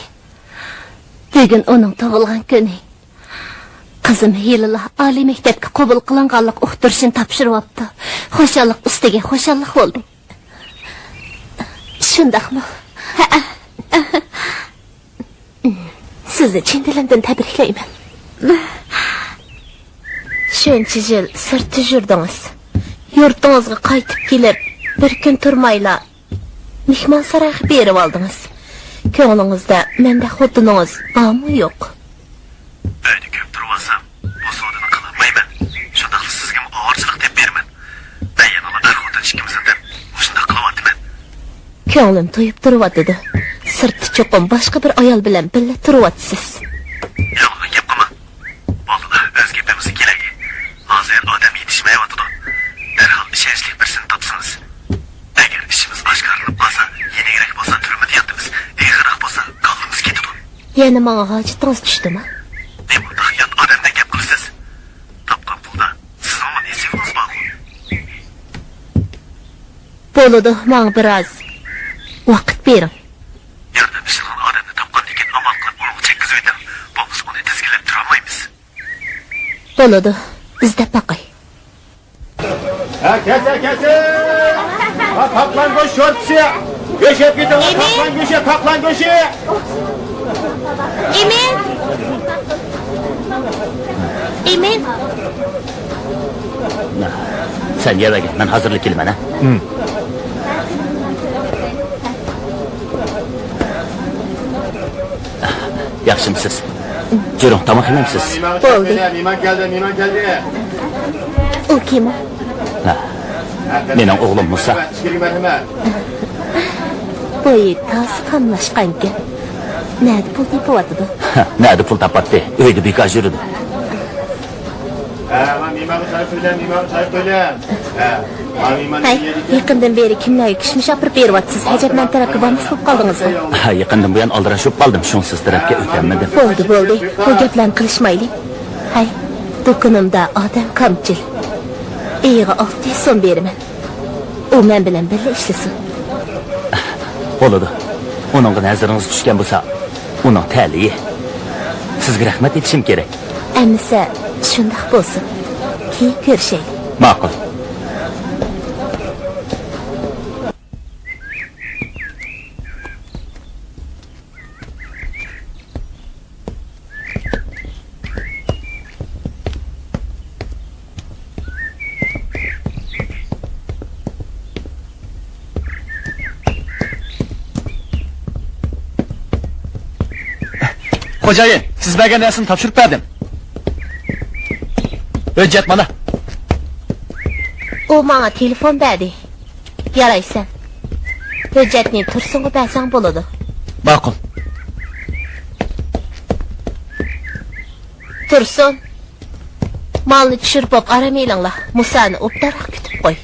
بۈگۈن ئۇنىڭ تۇغۇلغان كۈنى. قىزىم ھېلىلا ئالىي مەكتەپكە قوبۇل قىلىنغانلىق ئۇقتۇرۇشىنى تاپشۇرۇۋاپتۇ. خۇشاللىق ئۈستىگە خۇشاللىق بولدى. شۇنداقمۇ؟ ھەئە. سىزنى چىن دىلىمدىن تەبرىكلەيمەن. شۇنچە يىل سىرتتا يۈردىڭىز. يۇرتىڭىزغا قايتىپ كېلىپ، بىر كۈن تۇرمايلا مېھمانسارايغا بېرىۋالدىڭىز. كۆڭلىڭىزدە مەندەك خوتۇنىڭىز بارمۇ يوق؟ ئۆيدە كۆپ تۇرۇۋالسام، بۇ سودىنى قىلالمايمەن. شۇنداقلا سىزگىمۇ ئاۋارىچىلىق تېپىپ بېرىمەن. مەن يەنىلا ئەر-خوتۇن ئىككىمىزنى دەپ مۇشۇنداق قىلىۋاتىمەن. كۆڭلۈم تويۇپ تۇرۇۋاتىدۇ. سىرتتا چوقۇم باشقا بىر ئايال بىلەن بىللە تۇرۇۋاتىسىز. يالغان گەپ قىلما. بولدى، ئۆز گېپىمىزگە كېلەيلى. ھازىر ئادەم يېتىشمەيۋاتىدۇ. دەرھال ئىشەنچلىك بىرسىنى تاپسىڭىز. ئەگەر ئىشىمىز ئاشكارىلىنىپ قالسا، يېنىكرەك بولسا تۈرمىدە ياتىمىز، ئېغىرراق بولسا كاللىمىز كېتىدۇ. يەنە ماڭا ھاجىتىڭىز چۈشتىمۇ؟ نېمانداق يات ئادەمدەك گەپ قىلىسىز؟ تاپقان پۇلدا سىزنىڭمۇ نېسىۋىڭىز بارغۇ. بولىدۇ، ماڭا بىراز ۋاقىت بېرىڭ. ياردەم ئىشلىغان ئادەمنى تاپقاندىن كېيىن ئامال قىلىپ ئۇنىڭغا چەككۈزۈۋېتىڭ. بولمىسا ئۇنى تىزگىنلەپ تۇرالمايمىز. بولىدۇ، ئىزدەپ باقاي. ھە، كەلسە، كەلسە! ھە، قاپلان گۆش شورپىسى! گۆش ئېلىپ كېتىڭ، ئېمىل! قاپلان گۆشى، قاپلان گۆشى! ئېمىل! ئېمىل! سەن يەۋەرگىن، مەن ھازىرلا كېلىمەن، ھە؟ ياخشىمۇسىز؟ جۈرۈڭ، تاماق يېمەمسىز؟ بولدى. مېھمان كەلدى، مېھمان كەلدى. ئۇ كىم؟ ھە، مېنىڭ ئوغلۇم مۇسا. بويى تازا قاملاشقانكەن. نەدە پۇل تېپىۋاتىدۇ؟ نەدە پۇل تاپاتتى؟ ئۆيدە بىكار يۈرىدۇ. ھە، مانا مېھمانغا چاي قۇيۇلە، مېھمانغا چاي قۇيۇلە. ھە، مانا مېھمان. ھەي، يېقىندىن بېرى كىملەرگە كىشمىش ئاپىرىپ بېرىۋاتىسىز؟ ھەجەپ مەن تەرەپكە بارمىسا بولۇپ قالدىڭىزغۇ؟ ھە، يېقىندىن بۇيان ئالدىراش بولۇپ قالدىم، شۇڭا سىز تەرەپكە ئۆتەلمىدىم. بولدى، بولدى. بۇ گەپلەرنى قىلىشمايلى. ھەي، دۇكىنىمدا ئادەم كامچىل. ئېيىغا ئالتە يۈز سوم بېرىمەن. ئۇ مەن بىلەن بىللە ئىشلىسۇن. بولىدۇ. ئۇنىڭغا نەزىرىڭىز چۈشكەن بولسا، ئۇنىڭ تەلىيى. سىزگە رەھمەت ئېيتىشىم كېرەك. ئەمىسە، شۇنداق بولسۇن. كېيىن كۆرۈشەيلى. ماقۇل. خوجايىن، سىز بەرگەن نەرسىنى تاپشۇرۇپ بەردىم. ھۆججەت مانا. ئۇ ماڭا تېلېفون بەردى. يارايسەن. ھۆججەتنى تۇرسۇنغا بەرسەڭ بولىدۇ. ماقۇل. تۇرسۇن. مالنى چۈشۈرۈپ بولۇپ ئارام ئېلىڭلار. مۇسانى ئوبدانراق كۈتۈپ قوي.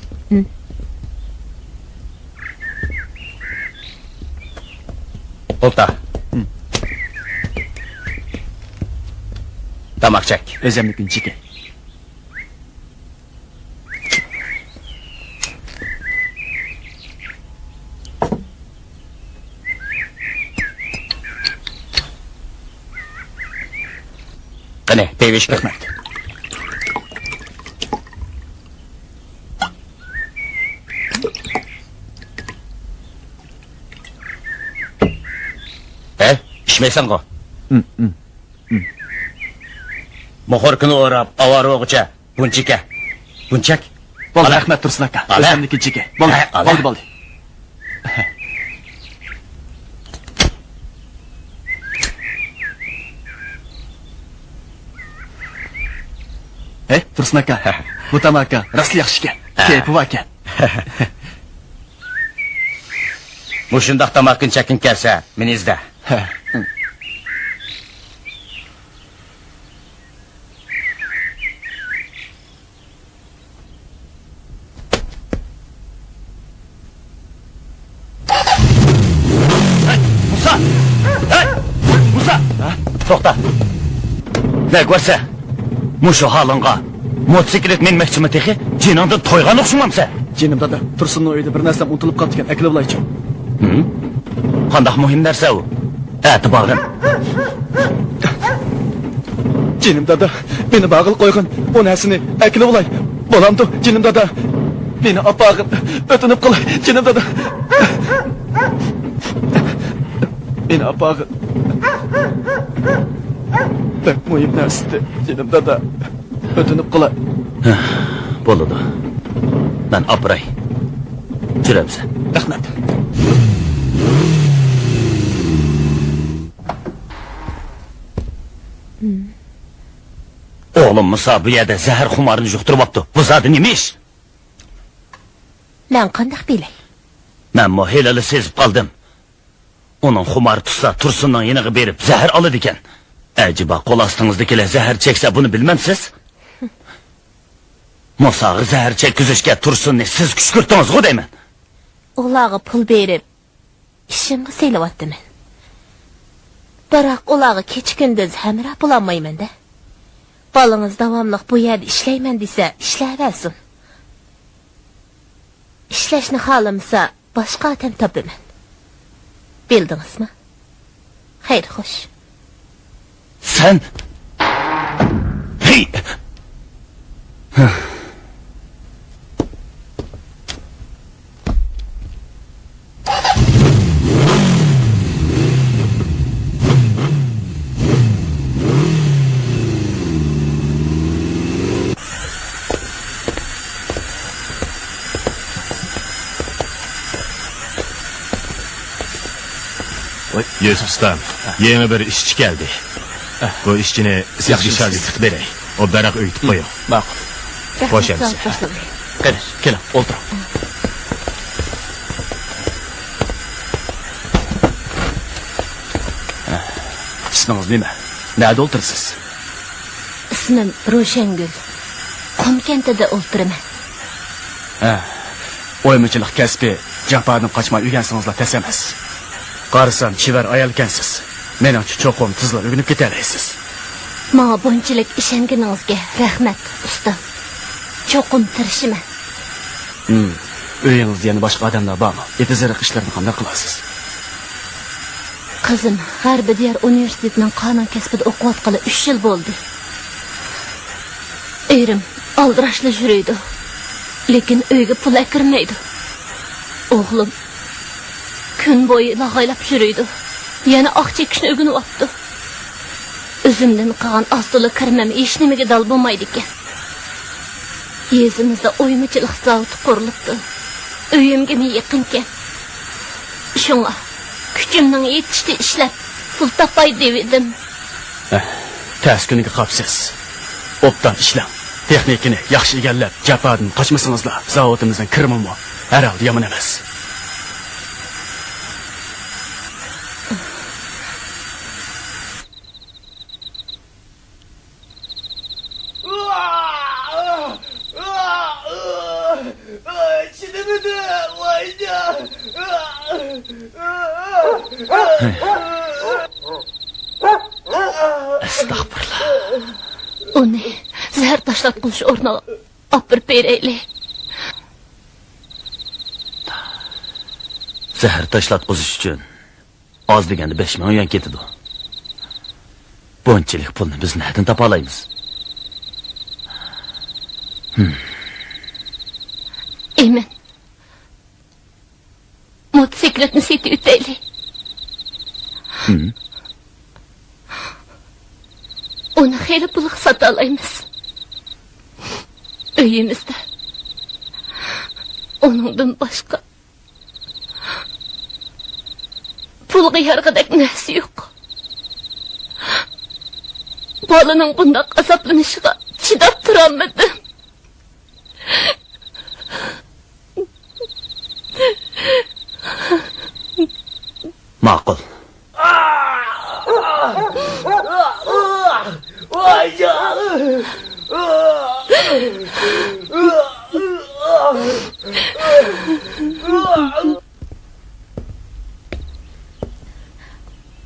ئولتۇر. تاماق چەك. ئۆزەمنىڭكىنى چېكەي. قېنى، پىۋا ئىچكىن. رەھمەت. ھە؟ ئىچمەيسەنغۇ؟ مۇخوركىنى ئوراپ، ئاۋارە بولغۇچە بۇنچىكە. بۇنچەك. بولدى، ئالا. رەھمەت، تۇرسۇن ئاكا. ئالا. ئۆزەمنىڭكىنى چېكەي. بولدى، ھە، ئالا. بولدى، بولدى. ھەي، تۇرسۇن ئاكا. ھە. بۇ تاماكا راستلا ياخشىكەن. ھە. كەيپى باركەن. مۇشۇنداق تاماكىنى چەككىڭ كەلسە، مېنى ئىزدە. ھە. ھەي، مۇسا! ھەي، مۇسا! ھە؟ توختا! نەگە بارسا؟ مۇشۇ ھالىڭغا موتوسىكلىت مىنمەكچىمۇ تېخى؟ جېنىڭدىن تويغان ئوخشىمامسەن؟ جېنىم دادا، تۇرسۇننىڭ ئۆيىدە بىر نەرسەم ئۇنتۇلۇپ قاپتىكەن، ئەكىلىۋالايچۇ. ھىم؟ قانداق مۇھىم نەرسە ئۇ؟ ئەتە بارغىن. جېنىم دادا، مېنى باغىلا قويغىن، ئۇ نەرسىنى ئەكىلىۋالاي. بولامدۇ، جېنىم دادا؟ مېنى ئاپارغىن، ئۆتۈنۈپ قالاي، جېنىم دادا. مېنى ئاپارغىن. بەك مۇھىم نەرسىدى، جېنىم دادا. ئۆتۈنۈپ قالاي. ھە، بولىدۇ. مەن ئاپىراي. جۈرەمسەن. رەھمەت. ئوغلۇم مۇسا بۇ يەردە زەھەر خۇمارىنى يۇقتۇرۇۋاپتۇ. بۇ زادى نېمە ئىش؟ مەن قانداق بىلەي؟ مەنمۇ ھېلىلا سېزىپ قالدىم. ئۇنىڭ خۇمارى تۇتسا، تۇرسۇننىڭ يېنىغا بېرىپ زەھەر ئالىدىكەن. ئەجەبا، قول ئاستىڭىزدىكىلەر زەھەر چەكسە، بۇنى بىلمەمسىز؟ مۇساغا زەھەر چەككۈزۈشكە تۇرسۇننى سىز كۈشكۈرتتىڭىزغۇ دەيمەن. ئۇلارغا پۇل بېرىپ، ئىشىمغا سېلىۋاتىمەن. بىراق ئۇلارغا كېچە-كۈندۈز ھەمراھ بولالمايمەن-دە. بالىڭىز داۋاملىق بۇ يەردە ئىشلەيمەن دېسە، ئىشلەۋەرسۇن. ئىشلەشنى خالىمىسا، باشقا ئادەم تاپىمەن. بىلدىڭىزمۇ؟ خەير، خوش. سەن! ھېي! يۈسۈپ ئۇستام، يېڭى بىر ئىشچى كەلدى. بۇ ئىشچىنى سىزگە شاگىرتلىق بېرەي. ئوبدانراق ئۆگىتىپ قويۇڭ. ماقۇل. خوش ئەمىسە. قېنى، كېلىڭ، ئولتۇرۇڭ. ئىسمىڭىز نېمە؟ نەدە ئولتۇرىسىز؟ ئىسمىم روشەنگۈل. قۇم كەنتىدە ئولتۇرىمەن. ھە، ئويمىچىلىق كەسپى جاپادىن قاچماي ئۆگەنسىڭىزلا تەس ئەمەس. قارىسام، چېۋەر ئايالكەنسىز. مېنىڭچە، چوقۇم تېزلا ئۆگىنىپ كېتەلەيسىز. ماڭا بۇنچىلىك ئىشەنگىنىڭىزگە رەھمەت، ئۇستام. چوقۇم تىرىشىمەن. ھىم، ئۆيىڭىزدە يەنە باشقا ئادەملەر بارمۇ؟ ئېتىز-ئېرىق ئىشلىرىنى قانداق قىلاسىز؟ قىزىم غەربىي دىيار ئۇنىۋېرسىتېتىنىڭ قانۇن كەسپىدە ئوقۇۋاتقىلى ئۈچ يىل بولدى. ئېرىم ئالدىراشلا يۈرىدۇ، لېكىن ئۆيگە پۇل ئەكىرمەيدۇ. ئوغلۇم كۈن بويى لاغايلاپ يۈرىدۇ، يەنە ئاق چېكىشنى ئۆگىنىۋاپتۇ. ئۆزۈمدىن قالغان ئاز-تولا كىرىمىم ھېچنېمىگە دال بولمايدىكەن. يېزىمىزدا ئويمىچىلىق زاۋۇتى قۇرۇلۇپتۇ. ئۆيۈمگىمۇ يېقىنكەن. شۇڭا كۈچۈمنىڭ يېتىشىچە ئىشلەپ، پۇل تاپاي دېۋىدىم. ھە، تەس كۈنگە قاپسىز. ئوبدان ئىشلەڭ. تېخنىكىنى ياخشى ئىگىلەپ، جاپادىن قاچمىسىڭىزلا، زاۋۇتىمىزنىڭ كىرىمىمۇ ھەر ھالدا يامان ئەمەس. چىدىمىدى، ۋايجان. ئەستەغپۇرۇللا. ئۇنى زەھەر تاشلاتقۇزۇش ئورنىغا ئاپىرىپ بېرەيلى. زەھەر تاشلاتقۇزۇش ئۈچۈن ئاز دېگەندە بەش مىڭ يۈەن كېتىدۇ. بۇنچىلىك پۇلنى بىز نەدىن تاپالايمىز؟ ھىم. ئىمىن، موتوسىكلىتنى سېتىۋېتەيلى. ھىم. ئۇنى خېلى پۇلغا ساتالايمىز. ئۆيىمىزدە ئۇنىڭدىن باشقا پۇلغا يارىغۇدەك نەرسە يوق. بالىنىڭ بۇنداق ئازابلىنىشىغا چىداپ تۇرالمىدىم. ماقۇل.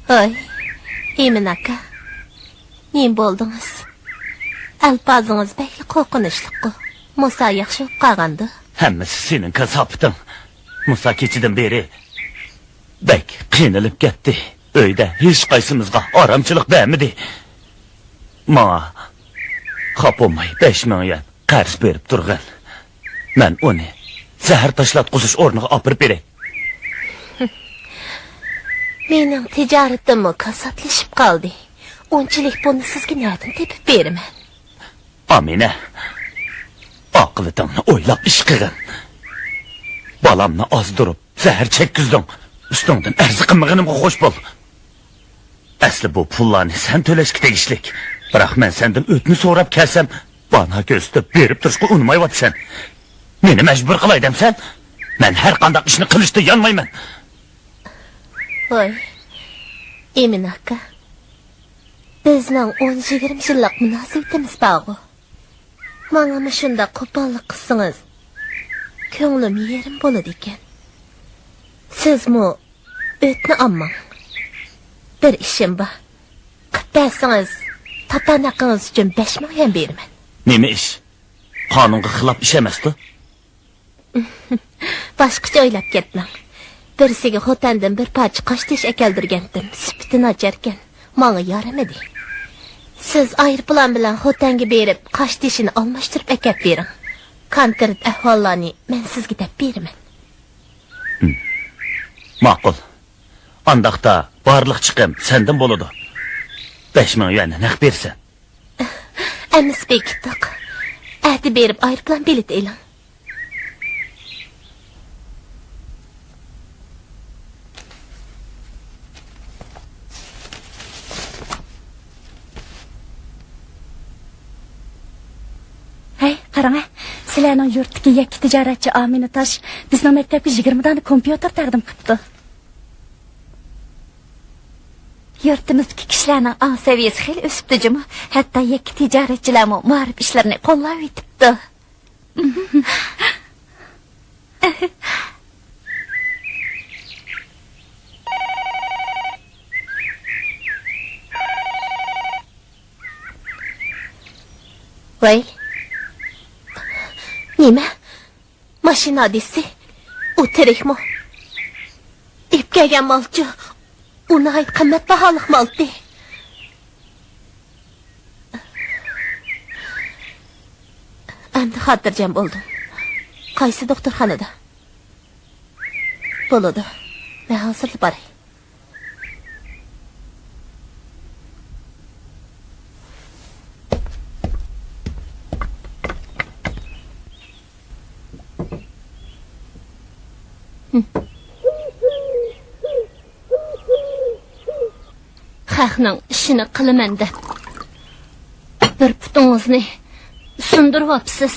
ھاي، ئىمىن ئاكا، نېمە بولدىڭىز؟ ئەلپازىڭىز بەكلا قورقۇنچلۇققۇ. مۇسا ياخشى بولۇپ قالغاندۇ؟ ھەممىسى سېنىڭ كاساپىتىڭ. مۇسا كېچىدىن بېرى بەك قىينىلىپ كەتتى. ئۆيدە ھېچقايسىمىزغا ئارامچىلىق بەرمىدى. ماڭا خاپا بولماي بەش مىڭ يۈەن قەرز بېرىپ تۇرغىن. مەن ئۇنى زەھەر تاشلاتقۇزۇش ئورنىغا ئاپىرىپ بېرەي. مېنىڭ تىجارىتىممۇ كاساتلىشىپ قالدى. ئۇنچىلىك پۇلنى سىزگە نەدىن تېپىپ بېرىمەن؟ ئامىنە، ئاقىۋىتىڭنى ئويلاپ ئىش قىلغىن. بالامنى ئازدۇرۇپ، زەھەر چەككۈزدۈڭ. ئۈستۈڭدىن ئەرز قىلمىغىنىمغا خوش بول. ئەسلى بۇ پۇللارنى سەن تۆلەشكە تېگىشلىك. بىراق مەن سەندىن ئۆتنە سوراپ كەلسەم، بانا كۆرسىتىپ بېرىپ تۇرۇشقا ئۇنىمايۋاتىسەن. مېنى مەجبۇر قىلاي دەمسەن؟ مەن ھەر قانداق ئىشنى قىلىشتا يانمايمەن. ۋاي، ئىمىن ئاكا، بىزنىڭ ئون يىگىرمە يىللىق مۇناسىۋىتىمىز بارغۇ. ماڭا مۇشۇنداق قوپاللىق قىلسىڭىز، كۆڭلۈم يېرىم بولىدىكەن. سىزمۇ ئۆتنە ئالماڭ. بىر ئىشىم بار. قىلىپ بەرسىڭىز، تاپان ھەققىڭىز ئۈچۈن بەش مىڭ يۈەن بېرىمەن. نېمە ئىش؟ قانۇنغا خىلاپ ئىش ئەمەستۇ؟ باشقىچە ئويلاپ كەتمەڭ. بىرسىگە خوتەندىن بىر پارچە قاشتېشى ئەكەلدۈرگەنتىم. سۈپىتى ناچاركەن. ماڭا يارىمىدى. سىز ئايروپىلان بىلەن خوتەنگە بېرىپ، قاشتېشىنى ئالماشتۇرۇپ ئەكەپ بېرىڭ. كونكرېت ئەھۋاللارنى مەن سىزگە دەپ بېرىمەن. ھىم. ماقۇل. ئانداقتا بارلىق چىقىم سەندىن بولىدۇ. بەش مىڭ يۈەننى نەق بېرىسەن. ئەمىسە بېكىتتۇق. ئەتە بېرىپ ئايروپىلان بېلىتى ئېلىڭ. ھەي، قاراڭە، سىلەرنىڭ يۇرتتىكى يەككە تىجارەتچى ئامىنە تاش بىزنىڭ مەكتەپكە يىگىرمە دانە كومپيۇتېر تەقدىم قىپتۇ. يۇرتىمىزدىكى كىشىلەرنىڭ ئاڭ سەۋىيەسى خېلى ئۆسۈپتۇ جۇمۇ. ھەتتا يەككە تىجارەتچىلەرمۇ مائارىپ ئىشلىرىنى قوللاۋېتىپتۇ. ۋەي. نېمە؟ ماشىنا ھادىسىسى؟ ئۇ تىرىكمۇ؟ ئېلىپ كەلگەن مالچۇ؟ ئۇ ناھايىتى قىممەت باھالىق مالتى. ئەمدى خاتىرجەم بولدۇم. قايسى دوختۇرخانىدا؟ بولىدۇ. مەن ھازىرلا باراي. خەقنىڭ ئىشىنى قىلىمەن دەپ، بىر پۇتىڭىزنى ئىسسىندۇرۇۋاپسىز.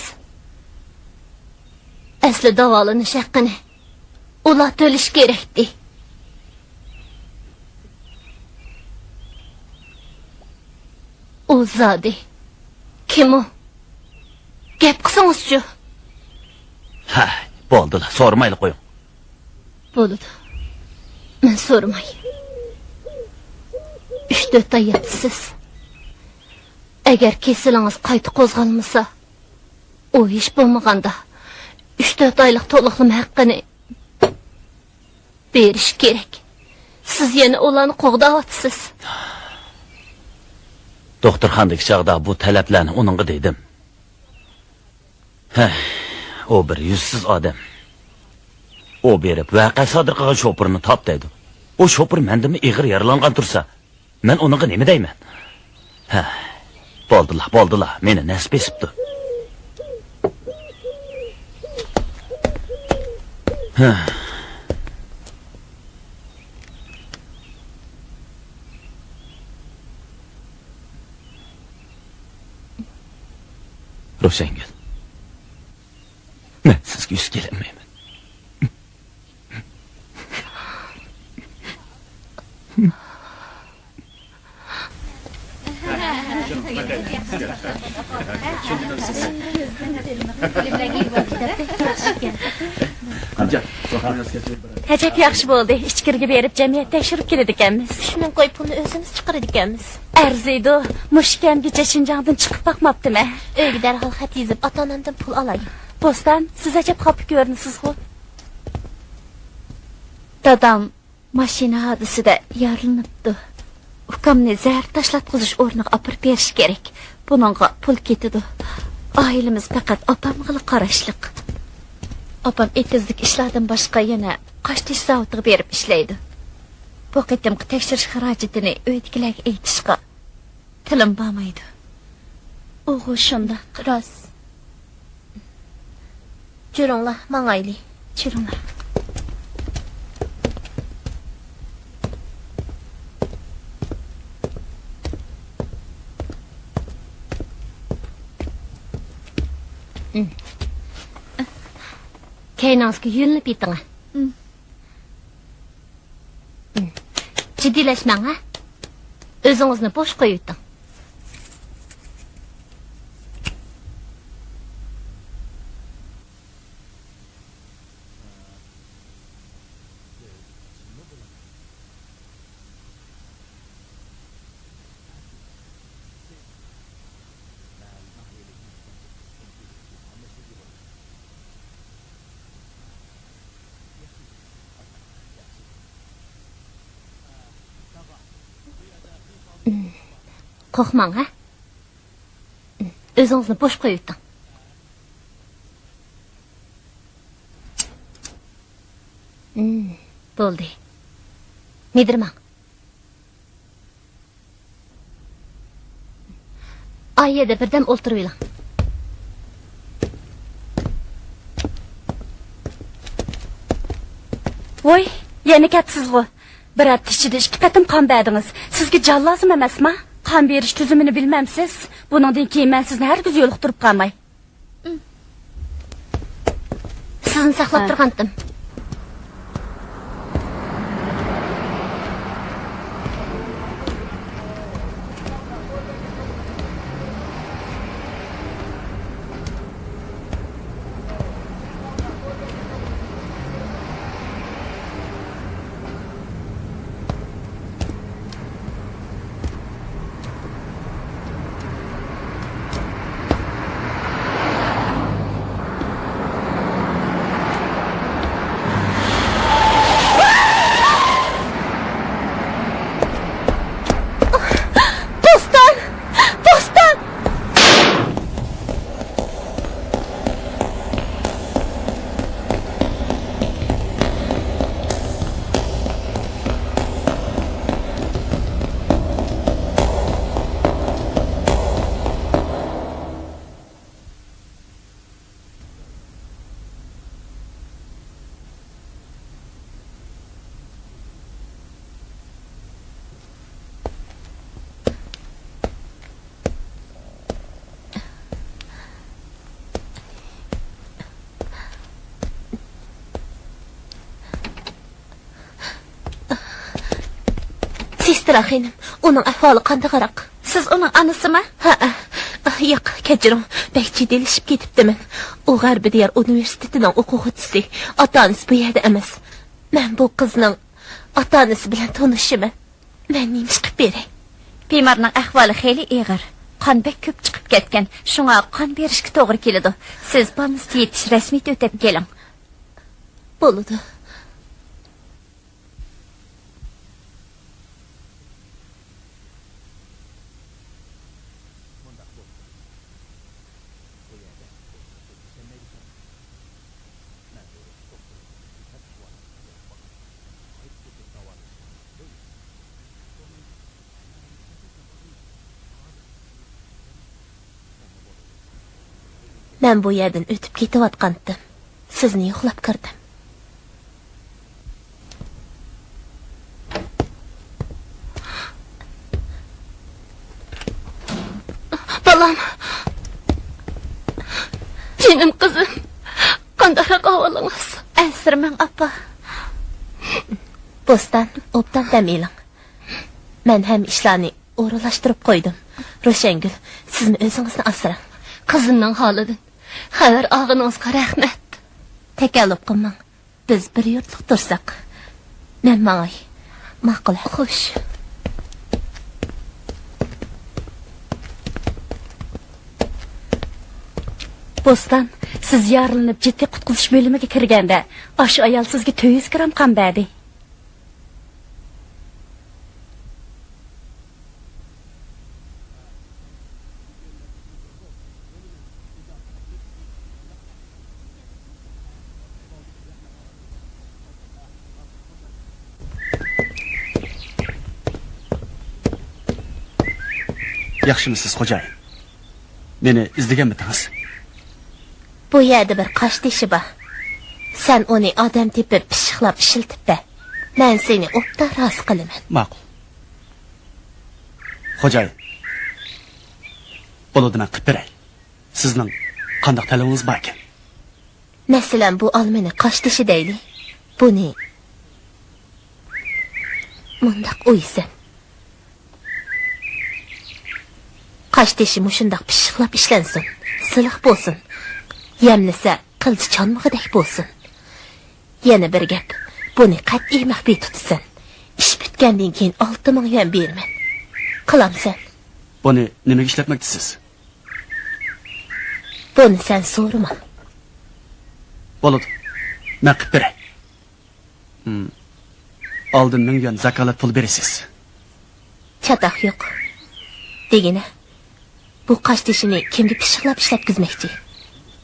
ئەسلى داۋالىنىش ھەققىنى ئۇلار تۆلىشى كېرەكتى. ئۇ زادى كىم ئۇ؟ گەپ قىلسىڭىزچۇ؟ ھە، بولدىلا، سورىمايلا قويۇڭ. بولىدۇ، مەن سورىماي. ئۈچ تۆت ئاي ياتىسىز. ئەگەر كېسىلىڭىز قايتا قوزغالمىسا، ئۇ ھېچ بولمىغاندا ئۈچ تۆت ئايلىق تولۇقلىما ھەققىنى بېرىش كېرەك. سىز يەنە ئۇلارنى قوغداۋاتىسىز. دوختۇرخانىدىكى چاغدا بۇ تەلەپلەرنى ئۇنىڭغا دېدىم. ھە، ئۇ بىر يۈزسىز ئادەم. ئۇ بېرىپ ۋەقە سادىر قىلغان شوپۇرنى تاپ دەيدۇ. ئۇ شوپۇر مەندىنمۇ ئېغىر يارىلانغان تۇرسا، مەن ئۇنىڭغا نېمە دەيمەن؟ ھە، بولدىلا، بولدىلا، مېنى نەس بېسىپتۇ. ھە. روشەنگۈل، مەن سىزگە يۈز كېلەلمەيمەن. ئەجەب ياخشى بولدى. ئىچكىرىگە بېرىپ جەمئىيەت تەكشۈرۈپ كېلىدىكەنمىز. شۇنىڭ قوي پۇلنى ئۆزىمىز چىقىرىدىكەنمىز. ئەرزىيدۇ. مۇشۇ كەمگىچە شىنجاڭدىن چىقىپ باقماپتىمەن. ئۆيگە دەرھال خەت يېزىپ، ئاتا-ئانامدىن پۇل ئالاي. بوستان، سىز ئەجەب خاپا كۆرۈنىسىزغۇ؟ دادام ماشىنا ھادىسىدە يارىلىنىپتۇ. ئۇكامنى زەھەر تاشلاتقۇزۇش ئورنىغا ئاپىرىپ بېرىش كېرەك. بۇنىڭغا پۇل كېتىدۇ. ئائىلىمىز پەقەت ئاپامغىلا قاراشلىق. ئاپام ئېتىزدىكى ئىشلاردىن باشقا يەنە قاشتېشى زاۋۇتىغا بېرىپ ئىشلەيدۇ. بۇ قېتىمقى تەكشۈرۈش خىراجىتىنى ئۆيدىكىلەرگە ئېيتىشقا تىلىم بارمايدۇ. ئۇغۇ شۇنداق. راست. جۈرۈڭلار، ماڭايلى. جۈرۈڭلار. كەينىڭىزگە يۆلىنىپ يېتىڭ. جىددىيلەشمەڭ، ھە؟ ئۆزىڭىزنى بوش قويۇۋېتىڭ. قورقماڭ، ھە؟ ئۆزىڭىزنى بوش قويۇۋېتىڭ. بولدى. مىدىرماڭ. ئا يەردە بىردەم ئولتۇرۇۋېلىڭ. ۋوي، يەنە كەپسىزغۇ؟ بىر ھەپتە ئىچىدە ئىككى قېتىم قان بەردىڭىز. سىزگە جان لازىم ئەمەسما؟ قان بېرىش تۈزۈمىنى بىلمەمسىز؟ بۇنىڭدىن كېيىن مەن سىزنى ھەرگىز يولۇقتۇرۇپ قالماي. سىزنى ساقلاپ ھە. تۇرغانتىم. سېسترا خېنىم، ئۇنىڭ ئەھۋالى قانداقراق؟ سىز ئۇنىڭ ئانىسىمۇ؟ ھەئە. ئاھ، ياق، كەچۈرۈڭ. بەك جىددىيلىشىپ كېتىپتىمەن. ئۇ غەربىي دىيار ئۇنىۋېرسىتېتىنىڭ ئوقۇغۇچىسى. ئاتا-ئانىسى بۇ يەردە ئەمەس. مەن بۇ قىزنىڭ ئاتا-ئانىسى بىلەن تونۇشىمەن. مەن نېمە ئىش قىلىپ بېرەي؟ بىمارنىڭ ئەھۋالى خېلى ئېغىر. قان بەك كۆپ چىقىپ كەتكەن. شۇڭا قان بېرىشكە توغرا كېلىدۇ. سىز بالنىستتا يېتىش رەسمىيىتى ئۆتەپ كېلىڭ. بولىدۇ. مەن بۇ يەردىن ئۆتۈپ كېتىۋاتقانتىم. سىزنى يوقلاپ كىردىم. بالام. جېنىم قىزىم. قانداقراق ئەھۋالىڭىز؟ ئەنسىرىمەڭ، ئاپا. بوستان، ئوبدان دەم ئېلىڭ. مەن ھەممە ئىشلارنى ئورۇنلاشتۇرۇپ قويدۇم. روشەنگۈل، سىزمۇ ئۆزىڭىزنى ئاسراڭ. قىزىمنىڭ ھالىدىن خەۋەر ئالغىنىڭىزغا رەھمەت. تەكەللۇپ قىلماڭ. بىز بىر يۇرتلۇق تۇرساق. مەن ماڭاي. ماقۇل. خوش. بوستان، سىز يارىلىنىپ جىددىي قۇتقۇزۇش بۆلۈمىگە كىرگەندە، ئاشۇ ئايال سىزگە تۆت يۈز گرام قان بەردى. ياخشىمۇسىز، خوجايىن؟ مېنى ئىزدىگەنمىدىڭىز؟ بۇ يەردە بىر قاشتېشى بار. سەن ئۇنى ئادەم تېپىپ پىششىقلاپ ئىشلىتىپ بەر. مەن سېنى ئوبدان رازى قىلىمەن. ماقۇل. خوجايىن، بولىدۇ، مەن قىلىپ بېرەي. سىزنىڭ قانداق تەلىپىڭىز باركەن؟ مەسىلەن، بۇ ئالمىنى قاشتېشى دەيلى. بۇنى مۇنداق ئويىسەن. قاشتېشى مۇشۇنداق پىششىقلاپ ئىشلەنسۇن، سىلىق بولسۇن. يەملىسە قىلچە چانمىغۇدەك بولسۇن. يەنە بىر گەپ، بۇنى قەتئىي مەخپىي تۇتىسەن. ئىش پۈتكەندىن كېيىن ئالتە مىڭ يۈەن بېرىمەن. قىلامسەن؟ بۇنى نېمىگە ئىشلەتمەكچىسىز؟ بۇنى سەن سورىما. بولىدۇ، مەن قىلىپ بېرەي. ھىم. ئالدىن مىڭ يۈەن زاكالەت پۇل بېرىسىز. چاتاق يوق. دېگىنە، بۇ قاشتېشىنى كىمگە پىششىقلاپ ئىشلەتكۈزمەكچى؟